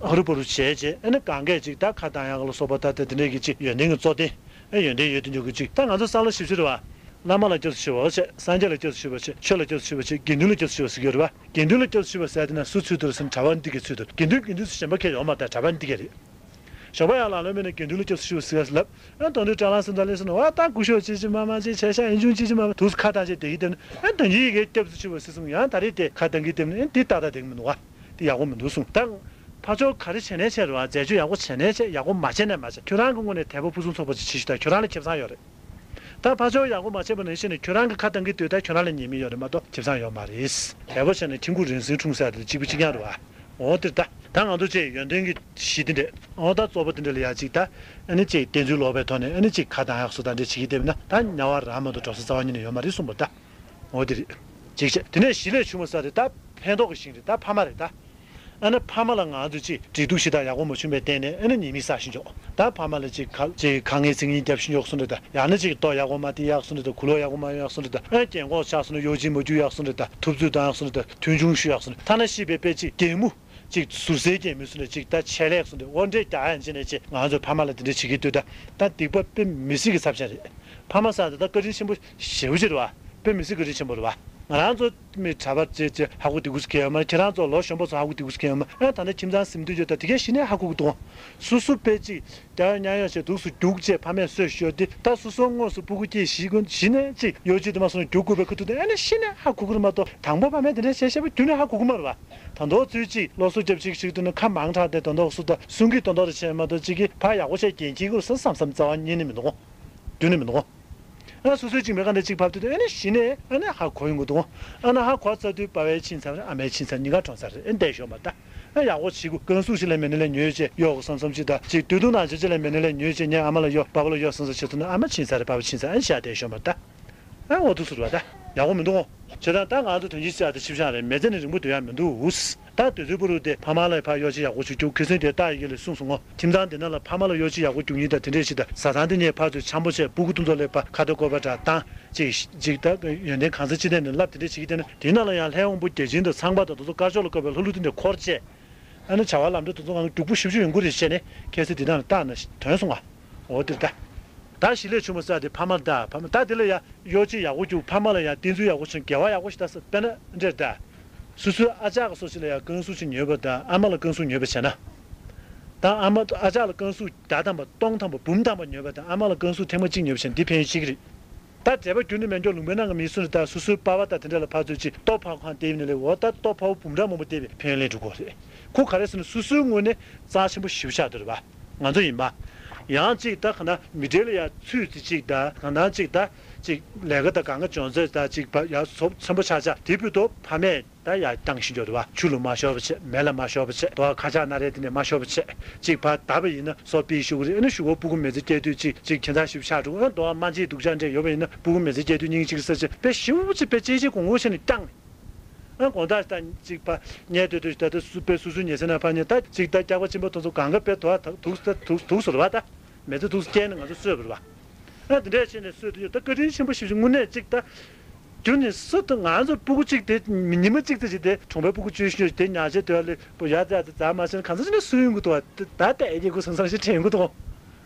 ཧ་རུ་བུ་རུ་བྱས་རྗེས་ཨ་ནི་གང་གས་ཅིག་ད་ཁ་བཏང་ཡག་ལ་སོགས་པ་ད་ལྟ་དེ་འདྲས་ཀྱི་ཅིག་ཡོན་ཏན་གྱི་གཙོ་བསྟེན། ཨེ་ཡོན་ཏན་ཡོད་དུ་འཇོག་གི་ཅིག་ད་ང་ཚོ་བསམ་བློ་ཞིབ་ཞིབ་རེད་བ། བླ་མ་ལ་སྐྱབས་སུ་མཆིའོ་བྱས། སངས་རྒྱས་ལ་སྐྱབས་སུ་མཆིའོ་བྱས། ཆོས་ལ་སྐྱབས་སུ་མཆིའོ་བྱས། དགེ་འདུན་ལ་སྐྱབས་སུ་མཆིའོ་ཟེར་གྱི་ཡོད་རེད་བ། དགེ་འདུན་ལ་སྐྱབས་སུ་མཆིའོ་ཟེར་དེ་ན་སུ་ཚུད་དུ་རེད་ཟེར་ན་གྲྭ་པ་འདི་གས་ཚུད་དུ། དགེ་འདུན་དགེ་འདུན་ཟེར་གཞན་པ་གས་ཡོད་མ་རེད། གྲྭ་པ་འདི་གས་རེད། ཞོགས་པ་ཡང་ལ་ལོ་མེད་ནས་དགེ་འདུན་ལ་སྐྱབས་སུ་མཆིའོ་ཟེར་ལབ། ཨ་དོན་དུ་བཀྲ་ལམ་སེང་གེ་ལ་སོང་ན་བ་ད་སྐུ་ཞབས་ཅི་ཅི་མ་མ་ཅི་ཆ་ཤ་ཨེ་འབྱུང་ཅི་ཅི་མ་མ་དུས་ཁ་བཏང་བྱས་བསྡད་ཀྱི་བསྡད་ན་ཨ་ད་ཉིད་ཀྱིས་སྐྱབས་སུ་མཆིའོ་ཟེར་སོང་ཡང་ད་རེས་དེ་ཁ་བཏང་གི་བསྡད་ན་ཨ་འདི་ཏག་ཏག་བསྡད་ཀྱི་མི་འདུག་བ། འདི་ཡག་པོ་མི་འདུག་གསུངས། ད་ཕར་ཕྱོགས་ག་རེ་བྱས་ནས་བྱས་རེད་བ། འཛད་སྤྱོད་ཡག་པོ་བྱས་ནས་བྱས། ཡག་པོ་མ་བྱས་ནས་མ་བྱས། ཁྱོད་རང་གི་ངོས་ནས་དད་པ་ཕུན་སུམ་ཚོགས་པ་ཅིག་བྱེད་ཤོག་ད། ཁྱོད་རང་ལ་ཁེ་བཟང་ཡོད་རེད། ད་ཕར་ཕྱོགས་ཡག་པོ་མ་བྱས་པ་ནང་བཞིན་ནས་ཁྱོད་རང་གི་ཁ་བཏང་གི་འདུག་ད་ཁྱོད་རང་ལ་ཉེས་དམིགས་ཡོད་རེད་མ་གཏོགས་ཁེ་བཟང་ཡོད་མ་རེད། དལ་པོ་བྱས་ནས་ཁྱིམ་ཁུག་རིང་སིང་འཁྲུངས་ས་དེ་གཅིག་པུ་གཅིག་རྐྱང་རེད་བ། འོ་དེ་ད་ད་ང་ཚོ་ཅིག་ཡོན་ཏན་གྱི་གཞི་དེ་འདྲས་འོ་ད་གཙོ་བོ་དེ་འདྲས་ལ་ཡ་ཅིག་ད་ཨ་ནི་ཅིག་བསྟན་ཚུལ་ལོག་པའི་ཐོག་ནས་ཨ་ནི་ཅིག་ཁ་བཏང་ཡག་སོ་ད་འདྲས་བྱེད་ཀྱི་བསྡད་པ་ན་ད་དམྱལ་བ་རག་མ་གཏོགས་འགྲོ་ས་རྩ་བ་ཉིད་ནས་ཡོད་མ་རེད་གསུངས་པ་ད། འོ་དེ་རེད། གཅིག་བྱས་དེ་ནས་གཞི་ལས་བྱུང་བ་ས་དེ་ད་ཕན་ཐོགས་ཀྱི་ཞིང་རེད་ད་ཕ་མ་རེད་ད། ཨ་ནི་ཕ་མ་ལ་ང་ཚོས་ཅིག་འབྲེལ་གཏུག་ཞེ་དྲག་ཡག་པོ་མ་བྱུང་བའི་སྟེང་ནས་ཨ་ནི་ཉེས་དམིགས་བསགས་ཤིང་འཇོག་ད་ཕ་མ་ལ་ཅིག་ག་ཅིག་དཀའ་ངལ་ཚིག་ངན་བརྒྱབ་ཤིང་འཇོག་སོང་རེད་ད། ཡང་ན་ཅིག་ལྟོ་ཡག་པོ་མ་སྟེར་ཡག་སོང་རེད་ད། གོས་ལོག་ཡག་པོ་མ་ཡག་སོང་རེད་ད། ཨ་རྒན་གོག་ཆགས་སོང་ན་གཡོག་བྱེད་མ་རྒྱུག་ཡག་སོང་རེད་ད། ཐུབ་ཚོད་བཏང་ཡག་སོང་རེད་ད། མཐོང་ཆུང་ཞུ་ཡག་སོང་རེད། ཐ་ན་ཤི་བའི་དཔེ་ཅིག་རྒན་མོ་ཅིག་ཟུར་སའི་རྒན་མོ་སོང་ནས་ཅིག་ད་ཆད་ལེགས་སོང་རེད། འོ་འདྲས་རྒྱག་ཡང་བྱས་ནས་ཅིག་ང་ཚོ་ཕ་མ་ལ་དེ་འདྲས་བྱེད་ཀྱི་འདུག་ད། ད་སྡིག་པ་དཔེ་མི་སྲིད་ཀྱི་ཚབས་ཆེན་རེད། ཕ་མ་ཟེར་ད་ད་བཀའ་དྲིན་ཆེན་པོ་ཞེ་པོ་ཅིག་རེད་བ། དཔེ་མི་སྲིད་བཀའ་དྲིན་ཆེན་པོ་རེད་བ། ང་རང་ཚོ་མི་གྲྭ་པ་བྱས་བྱས་ཧ་གོ་དེ་གུ་ཟིག་གས་ཡོད་མ་རེད། ཁྱེད་རང་ཚོ་ལོ་གཞོན་པ་ཚོ་ཧ་གོ་དེ་གུ་ཟིག་གས་ཡོད་མ་རེད། ཨ་ད་ནི་ཁྱིམ་ཚང་ཟིན་དུས་ཡོད་ད་དེ་གས་གཞི་ནས་ཧ་གོ་གི་འདུག། སོ་སོ་དཔེ་གཅིག་རྒྱ་ཡོད་ཉ་ཡོད་བྱས་འདུག་སུ་རྒྱུག་བྱས་ཕ་མས་གསོས་ཤོར་དེ་ད་སོ་སོ་དངོས་སུ་སྤུ་གུ་སྐྱེས་གཞི་ཀུན་གཞི་ནས་གཅིག་ཡོ་ཅི་དུ་མ་སོང་རྒྱུག་དགོས་པའི་ཁུ་ཐུག་དེ་ཨ་ནི་གཞི་ནས་ཧ་གོ་གི་རེད་མ་གཏོགས། དང་པོ་ཕ་མས་དེ་འདྲ་བྱས་བྱས་པ་རྒྱུ་ནས་ཧ་གོ་གི་མ་རེད་བ། ད་མདོ་ཚུལ་གཅིག་སློབ་གསོ་རྒྱབ་ཅིག་ཞིག་ཏུ་ནི་ཁ་མང་དྲགས་ཏེ་དོན་དག་སུ་ད་གསུང་གི་དོན་དག་རེ་བྱས་མ་གཏོགས་གཅིག་གིས་ཕ་ཡག་པོ་བྱས་རྒྱན་ཁྱི་གུར་ས་བསམ་བསམ་རྩ་བ་ཉིད་ནས་མི་འདུག་གོ། རྒྱུ་ནས་མི་འདུག་གོ། ཨ་སོ་སོའི་གཅིག་མེད་ག་འདྲ་གཅིག་ཕབ་དུས་ཨ་ནི་གཞི་ནས་ཨ་ནི་ཧ་གོ་ཡོང་གི་འདུག། ཨ་ནི་ཧ་གོ་ཚར་དུས་པ་ཕའི་ཕྱིན་ཚར་རེད། ཨ་མའི་ཕྱིན་ཚར་གཉིས་ཀ་གྲོངས་ཚར་རེད། ཨེ་འདས་ཤོག་མ་ད། ཨ་ཡག་པོ་བྱེད་དགོས། རྐང་ཟུག་ཅིག་ལ་མེད་ན་ལས་ཉོས་བྱས་གཡོག་གོ་བསམ་བསམ་ཅིག་ད་ཅིག་དུས་ཐུང་ནང་ཆེ་ཅིག་ལ་མེད་ན་ལས་ཉོས་བྱས་ངས་ཨ་མ་ལ་གཡོག་པ་ཕ་ལ་གཡོག་བསམ་བསམ་བྱེད་ཐུབ་ན་ཨ་མ་ཕྱིན་ཚར་རེད། པ་ཕ་ཕྱིན་ཚར། ཨ་ནི་ཤ་བསྡད་ཤོག་མ་ད། ཨ་འོ་འདུག་ཟེར་བ་ད། ཡག་པོ་མི་འདུག་ཨོ། བྱས་ཙང་ད་ང་ཚོ་དོན་གྱིས་བཤད་དེ་ཆིབས་ཤག་རེད། མི་ཚེ་ནི་རིང་པོ་སྡོད་ཡ་མི་འདུག་ཨུ། ད་དུས་ཚོད་པོ་རུ་དེ་ཕ་མ་ལ་ཕར་གཡོག་ཅིག་ཡག་པོ་ཅིག་རྒྱུགས། ཁ་སང་དེ་ཏཱ་ཡི་གེ་ལས་གསུངས་སོང་ངོ་། ཁྱིམ་ཚང་དེ་ནང་ལ་ཕ་མ་ལ་གཡོག་ཅིག་ཡག་པོ་རྒྱུགས་མཁན་དང་དེ་འདྲས་ཞིག་དང་བཟའ་ཚང་དེ་ནས་ཕར་ཚུར་འཆམ་པོ་བྱས་སྤུ་གུ་དེ་ཚོ་ལ་ཕར་ཁ་ཐོག་བཀོད་པ་འདྲ་བཏང་། ཅིག་ཅིག་ད་ཡོན་ཏན་གང་ས་ཅི་ཐད་ནས་བསླབ་དེ་འདྲས་བྱེད་ཀྱི་བསྡད་ན་དེའི་ནང་ལ་ཡང་ལྷའི་དབང་པོ་བརྒྱ་བྱིན་དང་ཚངས་པ་དང་དེ་ཚོ་དཀར་ཕྱོགས་ལ་བཀོད་པའི་ལྷ་ཀླུ་དེ་འདྲས་འཁོར་བྱས། ཨ་ནི་བྱ་བ་ལམ་འགྲོ་དེ་ཚོ་ང་ཚོ་རྒྱུགས་པོ་ཞེ་པོ་ཅིག་ཡོང་གི་རེད་བྱས་ནས་ཁ་སང་དེ་ནང་ལ་བཏང་ན་ཐོན་སོང་ང་། འོ་དེ་ལྟ། ད་ཞི་ལས་ཆུང་མ་ས་དེ་ཕ་མ་ད་ཕ་མ་ད་དེ་ལ་ཡ་གཡོག་ཅིག་ཡག་པོ་རྒྱུགས། ཕ་མ་ལ་ཡ་བསྟེན་ཚུལ་ཡག་པོ་བྱུང་། དགེ་བ་ཡག་པོ་ཞིག་ད་ས་དཔེར་ན་འདྲེར་ད། སོ་སོའི་ཨ་ཅག་གི་སོ་ཞིག་ལ་ཡ་རྐང་ཟུག་ཅིག་ཉོས་པ་ད་ཨ་མ་ལ་རྐང་ཟུག་ཉོས་པ་བྱས་ན། ད་ཨ་མ་ཨ་ཅག་ལ་རྐང་ཟུག་ཟླ་ཐམ་པ་སྟོང་ཐམ་པ་འབུམ་ཐམ་པ་ཉོས་པ་ད་ཨ་མ་ལ་རྐང་ཟུག་ཐེངས་མ་གཅིག་ཉོས་པ་བྱས་ན་འདི་ཕན་ཡོན་ཅི་གི་རེད། ད་འབྲེལ་བ་རྒྱུན་ནས་མེད་འཇོག་ལུང་པའི་ནང་གི་མི་སུ་རེད། ད་སོ་སོའི་པ་ཕ་དང་དེ་འདྲ་ལ་ཕར་ཚུར་ཅིག་ལྟོ་ཕོག་གང་བལྟས་ནས་ལས་འོ་ད་ལྟོ་ཕོག་འབུམ་ཕྲག་མང་པོ་བལྟས་པའི་ཕན་ཡོན་ལས་འགྲོ་གི་རེད། ཁོ་ག་རེ་ཟེར་ན་སོ་སོའི་ངོས་ནས་རྩ་ཆེན་པོ་ཞེ་པོ་ཆགས་འདུག་རེད་པ། ང་ཚོ་ཡིན་པ། ཡང་ཅིག་ད་ག་ན་མི་གྲལ་ལ་ཡ་ཚུད་ཚེ་ཅིག་ད་ག་ན་ཅིག་ད་ཅིག་ལས་ཀ་ད་གང་ག་འཇོན་ཚད་ད་ཅིག་ཡ་ཚོ་ཚོན་པོ་ཆག་ཆག་དེ་བུད་དོ་ཕ་མས་ད་ཡ་བཏང་ཤིང་འཇོག་རེད་པ། ཆུ་ལ་མ་ཤོར་བ་བྱས། མེ་ལ་མ་ཤོར་བ་བྱས། དོ་ཁ་ཆག་སྣ་རལ་དེ་ནས་མ་ཤོར་བ་བྱས། ཅིག་ཕར་བརྡབས་པ་ཡིན་ན་སོ་པིའི་ཤུགས་རེད། ཨ་ནི་ཤུགས་པོ་སྤུ་གུ་མི་ཚེ་སྐྱེལ་དུས་ཅིག་ཅིག་ཁྱད་མཚར་ཞིག་ཆགས་འགྲོ། ཨ་དོ་རྨ་རྗེས་སྡུག་ཅག་འདྲ་ཡོད་པ་ཡིན་ན་སྤུ་གུ་མི་ཚེ་སྐྱེལ་དུས་སྙིང་གཅིག་ས་ཆེ་དཔེ་ཞེ་པོ་ཅིག་དཔེ་གཅེས་གཅེས་གོང་གོང་བྱས་ནས་བཏང་། ཨ་དགོང་དག་ད་ཅིག་ཕར་ཉལ་སྡོད་དུས་ད་ལྟ་སུ་དཔེ་སུ་སུ་ཉལ་ས་ན་ཕར་ཉལ། ད་ཅིག་ད་སྐྱག་པ་གཅིན་པ་དེ་ཚོ་གང་ག་དཔེ་དོ་ད་དུག་ད་དུག་དུག་སོ་རེད་པ། ད་མི་ཚེ་དུག་སྐྱེལ་ནས་ང་ཚོ་གསོས་པ་རེད་པ། ཨ་དེ་འདྲས་བྱས་ནས་གསོས་དུས་ད་བཀའ་དྲིན་ཆེན་པོ་ཞེ་པོ་ཅིག་དངོས་གནས་ཅིག་ད། རྒྱུ་ནི་སུ་དང་ང་ཚོ་སྤུ་གུ་གཅིག་དེ་ཉི་མ་གཅིག་ཙམ་ཞིག་དེ་གྲོང་པའི་སྤུ་གུ་བཅུ་བཞི་ཉོས་དེ་ཉག་ཆེ་དོད་ལས་པོ་ཡ་ཙ་ཙ་ཙ་མ་ཟེར་ན་གང་ཟེར་ནས་སུ་ཡོང་གི་འདུག་བ། ད་ལྟ་ཨེ་ཀྱི་ཁུ་སང་སང་ཞིག་དྲན་གི་འདུག།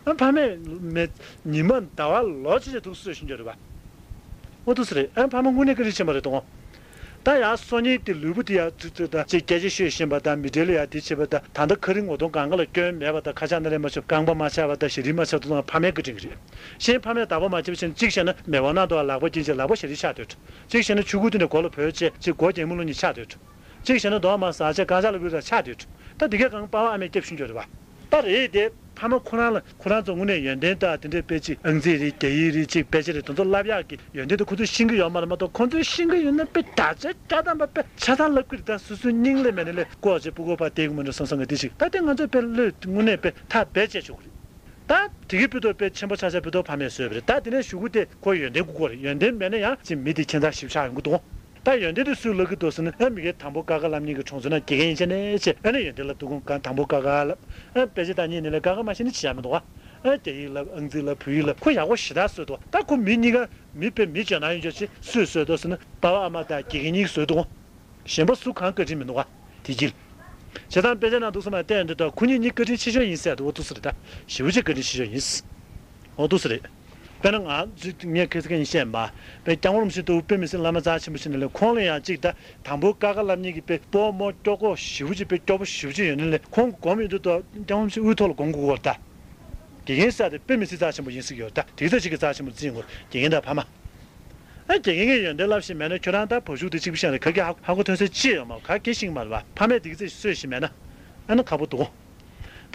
ཨ་ཕ་མས་མེད་ཉི་མ་ཟླ་བ་ལོ་ཆེ་ཆེ་དུག་གསོས་ཤིང་འཇོག་རེད་པ། འོ་དུ་སུ་རེད། ཨ་ཕ་མ་དངོས་གནས་བཀའ་དྲིན་ཆེན་པོ་རེད་དོ། ད་ཡ་སོ་གཉིས་དེ་ལུས་པོ་དེ་ཡ་ཙུ་ཙུ་ད་ཅིག་སྐད་ཆ་ཤོད་ཤེས་པ་ད་མི་གྲལ་ལ་ཡ་དེ་བྱེད་པ་ད་ད་ལྟ་ཁ་རི་ངོ་གདོང་གང་ག་ལ་སྐྱོན་མེད་པ་ད་ཁ་ཆག་སྣ་རལ་མ་ཆགས་རྐང་པ་མ་ཆག་པ་ད་ཞེ་རིལ་མ་ཆག་དུ་ད་ཕ་མའི་བཀའ་དྲིན་གྱིས་རེད། གཞན་ཕ་མས་བདག་པོ་མ་བྱས་པ་བྱས་ན་གཅིག་བྱས་ན་མེ་དབང་ནང་དུ་ལག་པ་འགྱིང་བྱས་ལག་པ་ཞེ་རིལ་ཆགས་སྡོད། གཅིག་བྱས་ན་ཆུ་ཁུག་དེ་འདྲ་མགོ་ལ་བོས་བྱས་གཅིག་མགོ་རྒྱན་མོ་ལོ་གཉིས་ཆགས་སྡོད། གཅིག་བྱས་ན་རྡོག་མ་ཟ་བྱས་རྐང་ལྕགས་ལ་བུད་ར་ཆགས་སྡོད། ད་འདི་གས་གང་པ་ཕ་ཨ་མས་སྐྱབས་ཤིང་འཇོག་རེད་པ། ད་རེད་དེ་ཕ་མ་ཁོ་རང་ལ་ཁོ་རང་ཚོ་དངོས་གནས་ཡོན་ཏན་དང་དེ་འདྲའི་དཔེ་ཅིག་ཨང་རྩིས་རེད། རྒྱ་ཡིག་རེད། ཅིག་དཔེ་ཆ་རེད། དེ་ཚོ་བསླབ་ཡག་གི་ཡོན་ཏན་དེ་ཁོ་ཚོས་ཤེས་ཀྱི་ཡོད་མ་རེད་མ་གཏོགས་ཁོ་ཚོས་ཤེས་ཀྱི་ཡོད་ན་དཔེ་ད་ཆ་སྐྱ་དམ་པ་དཔེ་ཆ་ཚང་བསླབ་ཀྱི་རེད། ད་སོ་སོའི་སྙིང་ལས་མེད་ན་ལས་ལྐོག་བྱས་སྤུ་གུ་ཕར་བསྡད་ཀྱི་མ་འགྲོ་བསམ་བསམ་གི་དེ་ཞིག་ད་དེ་ང་ཚོས་དཔེ་བློས་དངོས་གནས་དཔེ་ཐག་རྦད་བཅད་ཆོག་གི་རེད། ད་དེ་གི་དཔེ་ཐོག་དཔེ་ཆེན་པོ་ཆགས་ཆགས་དཔེ་ཐོག་ཕ་མས་བཟོས་པ་རེད། ད་དེ་ནས་གཞུག་གུ་དེ་ཁོ་ཡོན་ཏན་དགོས་ཀྱི་རེད། ཡོན་ཏན་མེད་ན་ཡང་ཅིག་མི་དེ་ཁྱད་མཚར་ཞིག་ཆགས་ཡོང་གི་འདུག། ད་ཡོན་ཏན་དེ་སུས་བསླབ་ཀྱི་འདུག་ཟེར་ན་ཨ་མི་གའི་དང་པོ་ཀ་ཁ་བསླབ་མཁན་གྱི་གྲོང་ཚོ་ན་དགེ་རྒན་ཡན་ཆད་ནས་བྱས་ཨ་ནི་ཡོན་ཏན་ལ་ཐུགས་དགོངས་ག་དང་པོ་ཀ་ཁ་བསླབ། ཨ་དཔེ་ཆ་ལྟ་མཁན་ནི་ལས་ཀ་ཁ་མ་ཤེས་ནི་ཅི་ཡང་མི་འདུག་ག། ཨ་རྒྱ་ཡིག་བསླབ། ཨང་རྩིས་བསླབ། བོད་ཡིག་བསླབ། ཁོ་ཡག་པོ་ཞེ་དྲག་བཟོས་འདུག། ད་ཁོ་མི་གཉིས་ཀ་མི་དཔེ་མི་འཇོན་ན་ཡོང་ཆོག་ཅིག་སུས་བཟོས་འདུག་ཟེར་ན་པ་ཕ་ཨ་མ་དང་དགེ་རྒན་གཉིས་ཀྱིས་བཟོས་འདུག། གཞན་པ་སུ་གང་བཀའ་དྲིན་མི་འདུག་ག། དེ་གྱིས། བྱས་ཙང་དཔེ་ཆ་ནང་འདུག་སེ་མར་བལྟས་ཡོང་དུས་ད་ཁོ་གཉིས་གཉིས་བཀའ་དྲིན་ཆེ་ཤོས་ཡིན་ཟེར་འདུག། འོ་འདུག་སེ་རེད་ད། ཞེ་པོ་ཅིག་བཀའ་དྲིན་ཆེ་ཤོས་ཡིན། འོ་འདུག་སེ་རེད། དཔེར་ན་ང་ཚོས་ངས་ཁ་སང་ཁ་ཉིན་བཤད་པ། དཔེ་སྐྱབས་མགོན་རིན་པོ་ཆེ་ལྟ་བུ་དཔེ་མི་སྲིད་བླ་མ་རྩ་ཆེན་པོ་ཞིག་ཡིན་ནའི་ཁོང་ལ་ཡང་ཅིག་ད་དང་པོ་ཀ་ཁ་བསླབ་མཁན་གྱི་དཔེ་སྤོ་རྨོ་སྐྱོ་ཁོག་ཞེ་པོ་ཅིག་དཔེ་སྐྱོ་པོ་ཞེ་པོ་ཅིག་ཡོད་ནའི་ཁོང་གིས་སྒོམ་ཡོང་དུས་ད་སྐྱབས་མགོན་རིན་པོ་ཆེ་དབུའི་ཐོག་ལ་སྒོམ་དགོས་ཀྱི་ཡོད་རེད་ད། དགེ་རྒན་ཟེར་ཡ་དེ་དཔེ་མི་སྲིད་རྩ་ཆེན་པོ་ཡིན་ཟེར་གྱི་ཡོད་རེད་ད། དེ་ཚོ་ཅིག་གི་རྩ་ཆེན་པོ་བརྩི་དགོས། དགེ་རྒན་དང་ཕ་མ། ཨ་དགེ་རྒན་གྱིས་ཡོན་ཏན་བསླབ་ཤེས་མེད་ན་ཁྱོད་རང་ད་བབ་ཤུགས་དེ་གཅིག་པུ་ཤེས་རེད། ག་གེ་ཧ་ཧ་གོ་ཐོན་ས་ཅི་ཡོད་མ་རེད། ག་གེ་ཤེས་ཀྱི་མ་རེད་པ། ཕ་མས་དེ་གི་ཚེ་གསོས་ཤེས་མེད་ན། ཨ་ནི་ཁག་པོ་འདུག།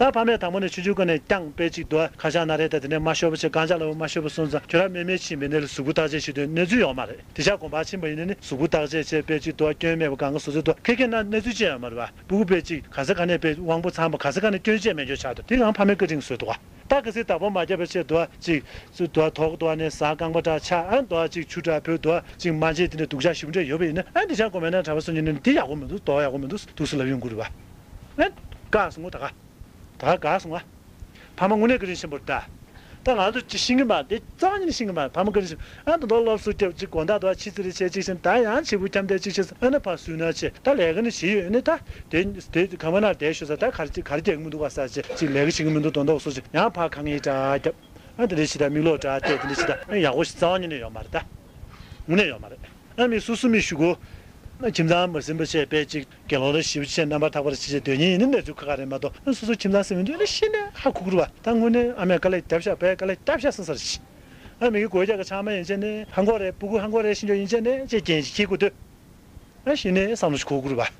ད་ཕ་མས་དང་པོ་ནས་ཆུང་ཆུང་སྒང་ནས་བསྐྱངས་དཔེ་གཅིག་འདུག། ཁ་ཆག་སྣ་རལ་དང་དེ་འདྲས་མ་ཤོར་བ་བྱས། རྐང་ལྕགས་ལ་མ་ཤོར་བ་སོང་ཙང་ཁྱོད་རང་རྨེག་མེད་ཕྱིན་པའི་ནས་ལ་གཟུགས་པོ་བརྟག་དཔྱད་བྱེད་དུས་གནས་ཚུལ་ཡོད་མ་རེད། དེང་སང་དགོན་པར་ཕྱིན་པ་ཡིན་ན་ནི་གཟུགས་པོ་བརྟག་དཔྱད་བྱས་དཔེ་གཅིག་འདུག། སྐྱོན་མེད་པ་གང་ག་བཟོ་ཚུལ་འདུག། ཁ་སྐད་ན་གནས་ཚུལ་ཅི་ཡང་མ་རེད་པ། སྤུ་གུ་དཔེ་གཅིག་ག་ས་ག་ནས་དཔེ་དབང་པོ་ཚང་པ་ག་ས་ག་ནས་སྐྱོན་བྱས་མེད་འཇོག་ཆགས་འདུག། དེ་རང་ཕ་མའི་བཀའ་དྲིན་བཟོས་འདུག་ག། ད་ག་ཚོད་བདག་པོ་མ་བརྒྱབ་པ་བྱས་འདུག་ག། ཅིག་ཚུར་འདུག་ག། དོག་འདུག་ག་ནས་ཟ། རྐང་པ་འདྲ་ཆག། ཨ་འདུག་ག། ཅིག་ཆུ་འདྲ་བོས་འདུག་ག། ཅིག་མ་བྱས་དེ་འདྲ་སྡུག་ཅག་ཞེ་པོ་འདྲ་ཡོད་པ་ཡིན་ན། ཨ་འདི་ཆ་དགོན་པའི་ནང་གྲྭ་པ་སུ་ཉིད་ནས་འདི་ཡག་པོ་མི་འདུག། མདོག་ཡག་པོ་མི་འདུག་འདུག་སེ་ལབ་ཡོང་གི་རེད་པ། ཨ་བཀག་སོང་ངོ་ད་ག། ད་ག་བཀག་སོང་ང་། ཕ་མ་དངོས་གནས་བཀའ་དྲིན་ཆེན་པོ་རེད་ད། ད་ང་ཚོ་ཅི་ཤེས་ཀྱི་མ་རེད། དེ་རྩ་བ་ཉིད་ནས་ཤེས་ཀྱི་མ་རེད། ཕ་མ་བཀའ་དྲིན་ཆེན་པོ། ཨ་ད་དུང་སློབ་གསོ་རྒྱབ་ཅིག། དགོང་དག་དུ་ཕྱི་ཚེ་རེ་བྱས་ཅིག་བྱས། ད་ཡང་བྱེད་པོ་འཁྱམ་བསྡད་ཅིག་བྱས། ཨ་ནི་ཕར་སུན་ན་བྱས། ད་ལས་ཀ་ནི་བྱེད་ཡོད་ནི། ད་དེ་དེ་ག་བ་ན་བསྡད་ཤོག་ཟེར། ད་ག་རེ་ག་རེ་རྒྱག་གི་མི་འདུག་ག་ཟེར་བྱས། ཅིག་ལས་ཀ་བྱེད་ཀྱི་མི་འདུག། དོན་དག་སོ་ཅིག་ཡང་ཕར་ཁ་ངན་འདྲ་རྒྱབ། ཨ་དེ་འདྲ་བྱས། ད་མིག་ལོག་འདྲ་བལྟས། དེ་འདྲ་བྱས། ད་ཨ་ཡག་པོ་ཞིག་རྩ་བ་ཉིད་ནས་ཡོད་མ་རེད། ད་དངོས་གནས་ཡོད་མ་རེད། ཨ་མི་སོ་སོ་མི་ཞུ་གོ། ཁྱིམ་ཚང་མ་ཟིན་པ་བྱས་པས་ཅིག་དགེ་སློང་རེ་ཞིབ་བྱས་རྣམ་པར་ཐག་པ་རེ་བྱེད་བྱས་སྡོད་མཁན་ཡིན་ན་གནས་ཚུལ་ཁ་ཁ་རེད་མ་གཏོགས། ཨ་སོ་སོ་ཁྱིམ་ཚང་ཟིན་མི་འདུག་ན་ཤི་ནས་ཧ་གོ་གི་རེད་བ། ད་དངོས་གནས་ཨ་མས་དཀའ་ལས་རྒྱབ་ཤག་པས་དཀའ་ལས་རྒྱབ་ཤག་བསམ་ས་རེད། ཨ་མི་གི་སྒོ་རྒྱག་གི་ཆང་མ་ཡིན་ཆད་ནས་ཧང་གོ་རེད། སྤུ་གུ་ཧང་གོ་རེད་ཤི་འཇོག་ཡིན་ཆད་ནས་ཅེས་རྐྱེན་ཞིག་ཁྱེད་དགོས་འདོད། ཨ་ཤི་ནས་བསམ་བློ་ཞིག་འཁོར་དགོས་རེད་བ།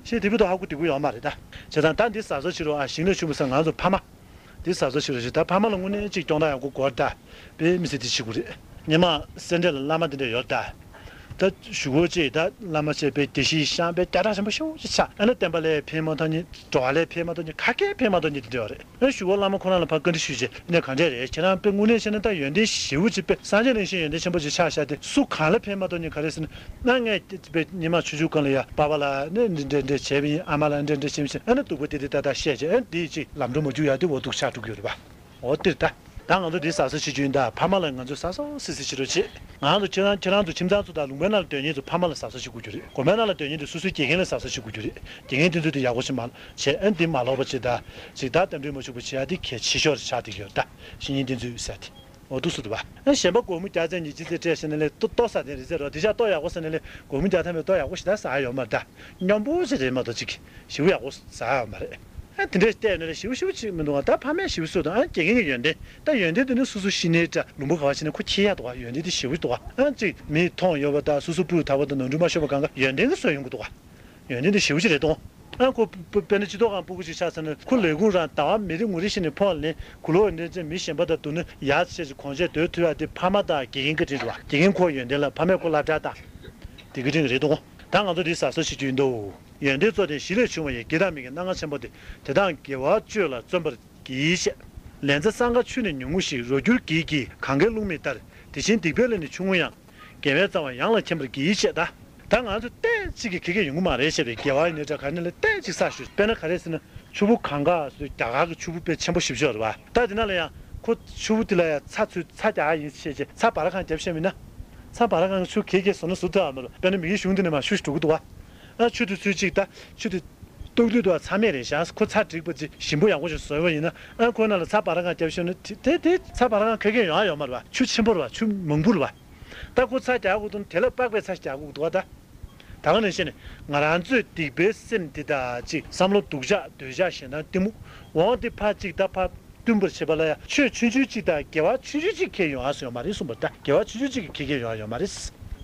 ཞེས་དེ་བུ་དོ་ཧ་གོ་དེ་གུ་ཡོད་མ་རེད་ད། བྱས་ཙང་ད་འདི་ཟ་ཟོ་བྱེད་རོགས་ཨ། ཞིང་ལས་ཆུ་བུ་ས་ང་ཚོ་ཕ་མ། འདི་ཟ་ཟོ་བྱེད་རོགས་ཞེས་ད་ཕ་མ་ལ་དངོས་གནས་ཅིག་སྐྱོང་སྟངས་ཡག་པོ་དགོས་ད། དཔེ་མི་སྲིད་དེ་བྱེད་དགོས་རེད། ཉི་མ་སེ་འབྲས་ལ་བླ་མ་དེ་འདྲ་ཡོད་ད། ད་ཞུ་གོ་ཅིག་ད་བླ་མ་བྱས་པའི་དེ་ཤི་ཤང་པའི་རྒྱ་གྲགས་ཆེན་པོ་ཤོག་ཅིག་ཆགས། ཨ་ན་བསྟན་པ་ལས་ཕན་མ་ཐོགས་ཉིད་འགྲོ་བ་ལས་ཕན་མ་ཐོགས་ཉིད་ག་གེ་ཕན་མ་ཐོགས་ཉིད་དེ་འདྲ་ཡོད་རེད། ཨ་ཞུ་གོ་བླ་མ་ཁོ་རང་ལ་ཕར་བཀའ་འདྲི་ཞུས་རྗེས་ནས་གང་འདྲས་རེད། ཁྱེད་རང་དཔེ་དངོས་གནས་བཤད་ན་ད་ཡོན་ཏན་ཞེ་པོ་ཅིག་དཔེ་སངས་རྒྱས་རིན་ཆེན་ཡོན་ཏན་ཆེན་པོ་ཅིག་ཆགས་ཤག་དེ་སུ་གང་ལ་ཕན་མ་ཐོགས་ཉིད་ག་རེ་ཟེར་ན། ང་ངས་དཔེ་ཉི་མ་ཆུང་ཆུང་སྒང་ལ་ཡ་པ་ཕ་ལ་ནི་འདྲ་འདྲ་འདྲ་བྱས་པ་ཡིན། ཨ་མ་ལ་འདྲ་འདྲ་བྱས་པ་ཡིན། ཨ་ནི་སྡུག་པོ་དེ་དེ་ད་ད་བཤད་བྱས་ཨ་ནི་དེ་ཅིག་ལམ་འགྲོ་མ་རྒྱུག་ཡ་དེ་འོ་སྡུག་ཆགས་འགྲོ་གི་ཡོད་རེད་པ། འོ་དེར་ད། ད་ང་ཚོ་འདི་ཟ་ཟོ་བྱེད་རྒྱུ་ཡིན་ད། ཕ་མ་ལ་ང་ཚོས་ཟ་ཟོ་སི་སི་བྱེད་རོགས་བྱེད། ང་ཚོ་ཁྱེད་རང་ཁྱེད་རང་ཚོ་ཁྱིམ་ཚང་ཚོ་དང་ལུང་པའི་ནང་ལ་སྡོད་མཁན་ཚོ་ཕ་མ་ལ་ཟ་ཟོ་བྱེད་དགོས་རྒྱུ་རེད། དགོན་པའི་ནང་ལ་སྡོད་མཁན་ཚོ་སོ་སོའི་དགེ་རྒན་ལ་ཟ་ཟོ་བྱེད་དགོས་རྒྱུ་རེད། དགེ་རྒན་དེ་ཚོས་དེ་ཡག་པོ་བྱེད་མ་བྱས་ཨ་ནི་འདི་མ་ལོག་པ་བྱེད་ད། ཅིག་ད་རྟེན་འབྲེལ་མ་འཆུག་པ་བྱེད་ཡ་དེ་གལ་ཆེ་ཤོས་རེད་ཆགས་བསྡད་ཀྱི་ཡོད་ད། བཤེས་གཉེན་དེ་ཚོས་ཟེར་དེ། འོ་འདུག་སེ་འདུག་བ། ཨ་གཞན་པ་སྒོར་མོ་བརྒྱ་ཙམ་ཉིས་བརྒྱ་ཙམ་སྤྲད་ཤེས་ན་ལས་ལྟོ་ལྟོ་ཟ་དེ་རེད་ཟེར་རོ། དེ་ཤག་ལྟོ་ཡག་པོ་ཟ་ན་ལས་སྒོར་མོ་བརྒྱ་ཐམ་པའི་ལྟོ་ཡག་པོ་ཞིག་ད་ཟ་ཡ་ཡོད་མ་རེད་ད། སྙོམས་པོ་ཞིག་རེད་མ་གཏོགས་ཅིག་ཞེ་པོ་ཡག་པོ་ཟ་ཡ་ཡོད་མ་རེད། ཨ་དེ་འདྲས་བལྟས་ན་ལས་ཞེ་པོ་ཞེ་པོ་ཅིག་མི་འདུག་བ། ད་ཕ་མས་ཞེ་པོ་བཟོས་དང་ཨ་དགེ་རྒན་གྱི་ཡོན་ཏན་ད་ཡོན་ཏན་དེ་ནི་སོ་སོ་ཤི་ནའི་འདྲ་ལུང་པ་ག་བ་ཕྱིན་ན་ཁོ་འཁྱེར་ཡ་འདུག་བ། ཡོན་ཏན་དེ་ཞེ་པོ་འདུག་བ། ཨ་ཅིག་མིས་མཐོང་ཡོད་པ་དང་སོ་སོ་སྤུས་དག་པ་དང་ནོར་འཁྲུལ་མ་ཤོར་བ་གང་ག་ཡོན་ཏན་གྱིས་བཟོས་ཡོང་གི་འདུག་བ། ཡོན་ཏན་དེ་ཞེ་པོ་ཅིག་རེད་དོ། ཨ་ཁོ་དཔེར་ན་སྤྱི་ཚོགས་ཁང་སྤུ་གུ་ཅིག་ཆགས་ཚར་ན་ཁོ་ལས་ཁུངས་རང་ཟླ་བ་མི་རེ་ངོ་རེ་བཞིན་ནས་ཕོག་ལེན་གུ་ལོ་འདྲ་ཅན་མི་གཞན་པ་དང་བསྡུར་ན་ཡག་ཆེ་ཞིག་གོང་ཆེ་སྡོད་ཐུབ་ཡ་དེ་ཕ་མ་དང་དགེ་རྒན་གྱི་འབྲེལ་བ། དགེ་རྒན་ཁོ་ཡོན་ཏན་ལ་ཕ་མས་ཁོ་སློབ་གྲྭ་དང་། དེ་གི་འབྲེལ་རེད་དོ། ད་ང་ཚོ་འདི་ཟ་ཟོ་བྱེད་རྒྱུ་ཡིན་དོ། ཡོན་ཏན་གཙོ་དོན་གཞི་ལས་བྱུང་བ་ཡི་དགེ་དང་མི་དགེ་སྣ་ལྔ་ཆེན་པོ་སྟེ། དེ་དག་དགེ་བ་སྤྱོད་ལ་བརྩོན་པར་གྱིས་ཤིག། ལན་ཚྭ་སྲང་ཁ་ཆུ་ནི་ཉུང་ངུ་ཞིག། རོ་སྐྱུར་གྱིས་གྱིས་གང་གཱའི་ཀླུང་མི་ལྟར། དེ་བཞིན་སྡིག་པའི་ལས་ནི་ཆུང་ངུ་ཡང་། དགེ་བའི་རྩ་བ་ཡང་ལ་མཁྱེན་པར་གྱིས་ཤིག་ད། ད་ང་ཚོ་ལྟས་གཅིག་གིས་ཁེ་ཁེ་ཡོང་གི་མ་རེད་ཤེས་པས། དགེ་བ་ཡིན་ནའི་འདྲ་ག་ནས་ལ་ལྟས་གཅིག་བསགས་ཞུ། དཔེར་ན་ག་རེ་ཟེར་ན་ཆུ་བོ་གངྒཱ་སོ་རྒྱ་གར་གྱི་ཆུ་བོ་དཔེ་ཆེན་པོ་ཞེ་པོ་ཅིག་ཡོད་རེད་བ། ད་དེ་ན་ལ་ཡང་ཁོ་ཆུ་བོ་དེ་ལ་ཡང་ཚྭ་ཚུད་ཚྭ་རྒྱག་ཡིན་ཤེས་བྱས་ཚྭ་སྦར་ཁང་བརྒྱབ་ཤེས་མིན་ན། ཚྭ་སྦར་ཁང་གི་ཆུ་གེ་གེ་བཟོ་ན་བཟོ་ཐུབ་ཨ་མ་རེད། དཔེར་ན་མི་གི་གཞུང་དེ་ནས་མ་ཆུ་ཞིག་འགྲོ་གི་འདུག་བ། ཨ་ཆུ་དེ་ཚུད་གཅིག་ད་ཆུ་དེ། ཏོག་ཏོག་ཏོ་ཚྭ་མེད་རེད་ཤག་ཁོ་ཚྭ་འགྲིག་པ་ཅིག་ཞིམ་པོ་ཡག་པོ་ཞིག་བཟོས་པ་ཡིན་ན་ཨ་ཁོ་ན་ལ་ཚྭ་སྦར་ཁང་བརྒྱབ་ཤོར་ན་དེ་དེ་དེ་ཚྭ་སྦར་ཁང་ག་གེ་ཡོང་ཡ་ཡོད་མ་རེད་བ། ཆུ་ཆེན་པོ་རེད་བ། ཆུ་མང་པོ་རེད་བ། ད་ཁོ་ཚྭ་རྒྱག་དགོས་དོན་དེ་ལ་དཔག་པའི་ཚྭ་རྒྱག་དགོས་འདུག་བ་ད། ད་ག་ནང་བཞིན་ནི་ང་རང་ཚོའི་སྡིག་པའི་སེམས་འདི་དག་ཅིག་བསམ་བློ་སྡུག་ཅག་འདོད་ཆགས་ཞེ་སྡང་གཏི་མུག་འོང་དེ་ཕར་ཅིག་ད་ཕར་བསྟུན་པར་བྱེད་པ་ལ་ཡང་ཆོས་ཆུང་ཆུང་གཅིག་དང་དགེ་བ་ཆུང་ཆུང་གཅིག་ཁེ་ཡོང་ཨ་སོ་ཡོང་མ་རེད་གསུངས་པ་རེད་ད། དགེ་བ་ཆུང་ཆུང་གཅིག་གིས་ཁེ་ཁེ་ཡོང་ཨ་ཡོང་མ་རེད།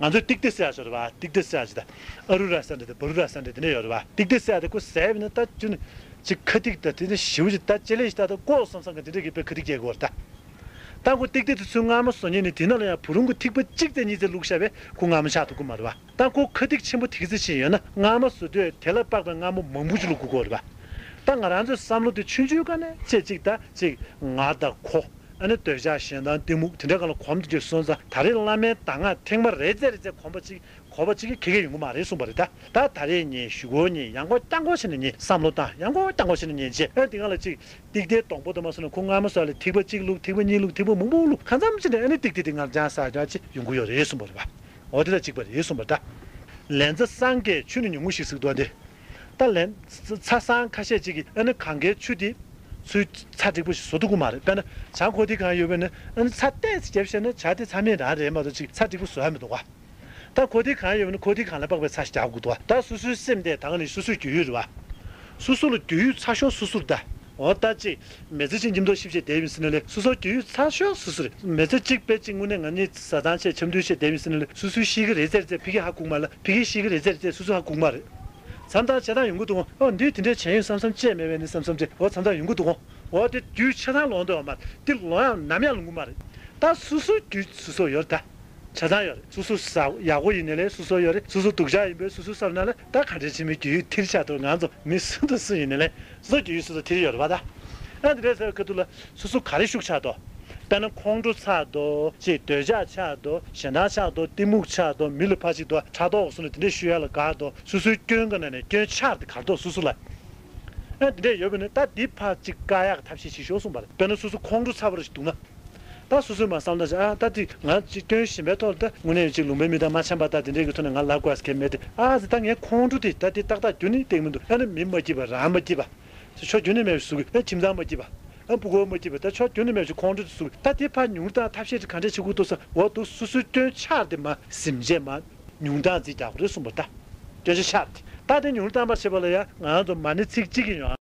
ང་ཚོས་ཏིག་ཏི་ཟེར་ཡ་ཞོར་བ་ཏིག་ཏི་ཟེར་ཡ་ཅིག་དང་ཨ་རུ་ར་ས་འདྲ་དང་བ་རུ་ར་ས་འདྲ་དེ་འདྲ་ཡོད་རེད་བ། ཏིག་ཏི་ཟེར་ཡ་དེ་ཁོ་ཟས་བས་ན་ད་ཅུ་ནི་ཅིག་ཁ་ཏིག་དང་དེ་འདྲ་ཞེ་པོ་ཅིག་ད་ལྕེ་ལེ་ཞིག་ད་ད་ཀོ་བསམ་བསམ་གི་དེ་འདྲ་གི་དཔེ་ཁ་ཏིག་རྒྱག་གི་ཡོད་རེད་ད། ད་ཁོ་ཏིག་ཏི་དེ་ཚོའི་མངར་མོ་བཟོ་མཁན་ནི་དེ་ནང་ལ་ཡང་བུ་རུང་གི་ཐིགས་པ་གཅིག་དང་གཉིས་ཙམ་བླུགས་བཞག་པས་ཁོ་མངར་མོ་ཆགས་ཐུབ་ཀྱི་མ་རེད་བ། ད་ཁོ་ཁ་ཏིག་ཆེན་པོ་དེ་ག་ཚོད་ཅིག་ཡོད་ན་མངར་མོ་བཟོ་དུས་དེ་ལ་དཔག་པའི་མངར་མོ་མང་པོ་ཅིག་བླུགས་དགོས་ཀྱི་ཡོད་རེད་བ། ད་ང་རང་ཚོའི་བསམ་བློ་དེ་ཆུང་ཆུང་སྒང་ནས་ཅིག་ཅིག་ད་ཅིག་ང་དང་ཁོ་ཨ་ནི་འདོད་ཆགས་ཞེ་སྡང་གཏི་མུག་དེ་འདྲ་སྒང་ལ་གོམས་དེ་ཅིག་སོང་ཙང་ད་རེས་བླ་མའི་གདམས་ངག་ཐེངས་མ་རེ་རྩེ་རེ་རྩེ་གོམས་པ་ཅིག་གོ་བ་ཅིག་གིས་ཁེ་ཁེ་ཡོང་གི་མ་རེད་གསུངས་པ་རེད་ད། ད་ད་རེས་ཉིན་གཞུག་གུ་ཉིན་ཡང་སྒོ་རྐྱང་སྒོ་བྱས་ནས་ཉིན་བསམ་བློ་བཏང་ཡང་སྒོ་རྐྱང་སྒོ་བྱས་ནས་ཉིན་བྱེད་ཨ་དེ་སྒང་ལ་ཅིག་ཏིག་ཏའི་སྡོང་པོ་དུ་མ་སོང་ན་ཁོ་མངར་མོ་ཟ་ལ་ཐིགས་པ་གཅིག་བླུགས་ཐིགས་པ་གཉིས་བླུགས་ཐིགས་པ་མང་པོ་བླུགས་གང་འཚམ་ཅིག་ནས་ཨ་ནི་ཏིག་ཏི་དེ་ང་རང་ཟ་རྒྱུ་ཅིག་ཡོང་གི་ཡོད་རེད་གསུངས་པ་རེད་བ། འོ་དེ་ལ་གཅིག་པ་རེད་གསུངས་པ་རེད་ད། ལན་ཚྭ་སྲང་ཁའི་ཆུ་ནི་ཉུང་ངུ་ཞིག་ཟེར་འདུག་ཨ་འདི། ད་ལན་ཚྭ་སྲང་ཁ་ཤས་ཅིག་གིས་ཨ་ནི་གངྒཱའི་ཆུ་དེ་ཚུར་ཚྭ་འགྲིག་པོ་ཞིག་བཟོ་ཐུབ་ཀྱི་མ་རེད། དཔེར་ན་བྱང་ཁོ་ཐི་གང་ཡོད་པས་ན་ཨ་ནི་ཚྭ་ཏོག་ཙམ་བརྒྱབ་བཞག་ན་བྱ་དེ་ཚྭ་མེད་རང་རེད་མ་གཏོགས་ཅིག་ཚྭ་འགྲིག་པོ་བཟོ་ཡ་མི་འདུག་ག་ད་ཁོ་ཐི་གང་ཡོད་པས་ན་ཁོ་ཐི་གང་ལ་དཔག་པའི་ཚྭ་ཞིག་རྒྱག་དགོས་འདུག་ག་ད་སོ་སོའི་སེམས་དེ་ད་ག་ནི་སོ་སོའི་རྒྱུས་ཡོད་རེད་བ། སོ་སོ་ལ་རྒྱུས་ཡོད་ཚ་ཤོས་སོ་སོ་རེད་ད། འོ་ད་ཅིག་མི་ཚེ་གཅིག་མཉམ་དུ་གཤིབ་བྱས་བསྡད་ཡིན་ཟེར་ན་ལས་སོ་སོ་རྒྱུས་ཡོད་ཚ་ཤོས་སོ་སོ་རེད། མི་ཚེ་གཅིག་དཔེ་གཅིག་དངོས་གནས་ང་གཉིས་བཟའ་ཚང་བྱས་འཆམ་མཐུན་བྱས་བསྡད་ཡིན་ཟེར་ན་ལས་སོ་སོའི་གཤིས་ཀ་རེ་ཙེ་རེ་ཙེ་ཕ་གི་ཧ་གོ་གི་མ་རེད་ལ་ཕ་གིའི་གཤིས་ཀ་རེ་ཙེ་རེ་ཙེ་སོ་སོ་ཧ་གོ་གི་མ་རེད། མཚམས་མཚམས་བྱེད་སྟངས་ཡོང་གི་འདུག་གོ་འདིས་དེ་འདྲས་བྱས་ཡོང་བསམ་བསམ་བྱས་མེད་པས་ནི་བསམ་བསམ་བྱས་འོ་མཚམས་མཚམས་ཡོང་གི་འདུག་གོ་འོ་དེ་རྒྱུས་ཆ་ཚང་ལོང་འདོད་པ་མ་རེད། དེ་ལོང་ཡང་ནམ་ཡང་ལོང་གི་མ་རེད། ད་སོ་སོའི་རྒྱུས་སོ་སོ་ཡོད་རེད་ད། ཆ་ཚང་ཡོད་རེད། སོ་སོ་ཟ་ཡག་པོ་ཡིན་ནའི་ལས་སོ་སོ་ཡོད་རེད། སོ་སོ་སྡུག་ཅག་ཡིན་པས་སོ་སོ་བསམ་ན་ལས་ད་ག་འདྲས་བྱེད་མི་རྒྱུ་ཡིས་ཐིལ་ཆགས་འདུག་ང་ཚོ་མི་སུ་དང་སུ་ཡིན་ནའི་ལས་སོ་སོ་རྒྱུ་ཡིས་སོ་སོ་ཐིལ་ཡོད་རེད་བ་ད། ཨ་འདི་འདྲས་ཟེར་བའི་ཁ་ཐུག་ལ་སོ་སོ་ག་རེ་ཤུགས་ཆགས་འདུག་དཔེར་ན་ཁོང་ཁྲོ་ཆགས་འདུག་ཅེས་འདོད་ཆགས་ཆགས་འདུག་ཞེ་སྡང་ཆགས་འདུག་གཏི་མུག་ཆགས་འདུག་མི་ལ་ཕར་ཅིག་འདུག་ཕྲག་དོག་སོང་ནས་དེ་འདྲས་ཞུ་ཡ་ལ་དགའ་འདུག་སོ་སོའི་སྐྱོན་ག་ན་ནས་སྐྱོན་ཆགས་དེ་གར་འདུག་སོ་སོ་ལ། ཨ་འདི་འདྲས་ཡོད་པ་ནི་ད་འདི་ཕར་ཅིག་བཀག་ཡག་གི་ཐབས་ཤེས་བྱེད་ཤོག་གསུངས་པ་རེད། དཔེར་ན་སོ་སོ་ཁོང་ཁྲོ་ཚ་པོ་རེ་ཞིག་འདུག་ན། ད་སོ་སོས་མ་བསམ་ད་ཅིག་ཨ་ད་དེ་ང་ཅིག་སྐྱོན་གཞན་པའི་ཐོག་ལ་ད་དངོས་གནས་ཅིག་ལུང་པའི་མི་དང་མ་འཆམ་པ་ད་དེ་འདྲའི་གི་ཐོག་ནས་ང་ལབ་དགོས་ཀྱི་མེད་དེ་ཨ་ཙི་ད་ངའི་ཁོང་ཁྲོ་དེ་ད་དེ་ཏག་ཏག་རྒྱུན་ནས་བསྡད་མི་འདུག་ཨ་ནི་མི་མ་སྐྱིད་པ་རང་མ་སྐྱིད་པ། ཕྱོགས་རྒྱུན་ནས་མེད་པའི་ཟུག་ཨ་ཁྱིམ་ཚང་མ་སྐྱིད་པ། ཨ་སྤུ་གུ་མ་སྐྱིད་པ་ད་ཕྱོགས་རྒྱུན་ནས་མེད་པའི་ཁོང་ཁྲོ་དེ་ཟུག་ད་དེ་ཕར་ཉུང་རུ་བཏང་ཐབས་ཤེས་དེ་ག་འདྲས་བྱེད་དགོས་འདུག་ཟེར་འོ་འདུག་སོ་སོའི་སྐྱོན་ཆགས་དེ་མ་ཟིན་བྱས་མ། ཉུང་མཐའ་རྩིས་རྒྱག་དགོས་རེད་གསུངས་པ་ད། སྐྱོན་ཆ་ཤར་ཏེ་ད་དེ་ཉུང་རུ་བཏང་པར་བྱེད་པ་ལ་ཡང་ང་རང་ཚོ་མ་ཎི་ཚིག་གཅིག་གིས་ཡོང་།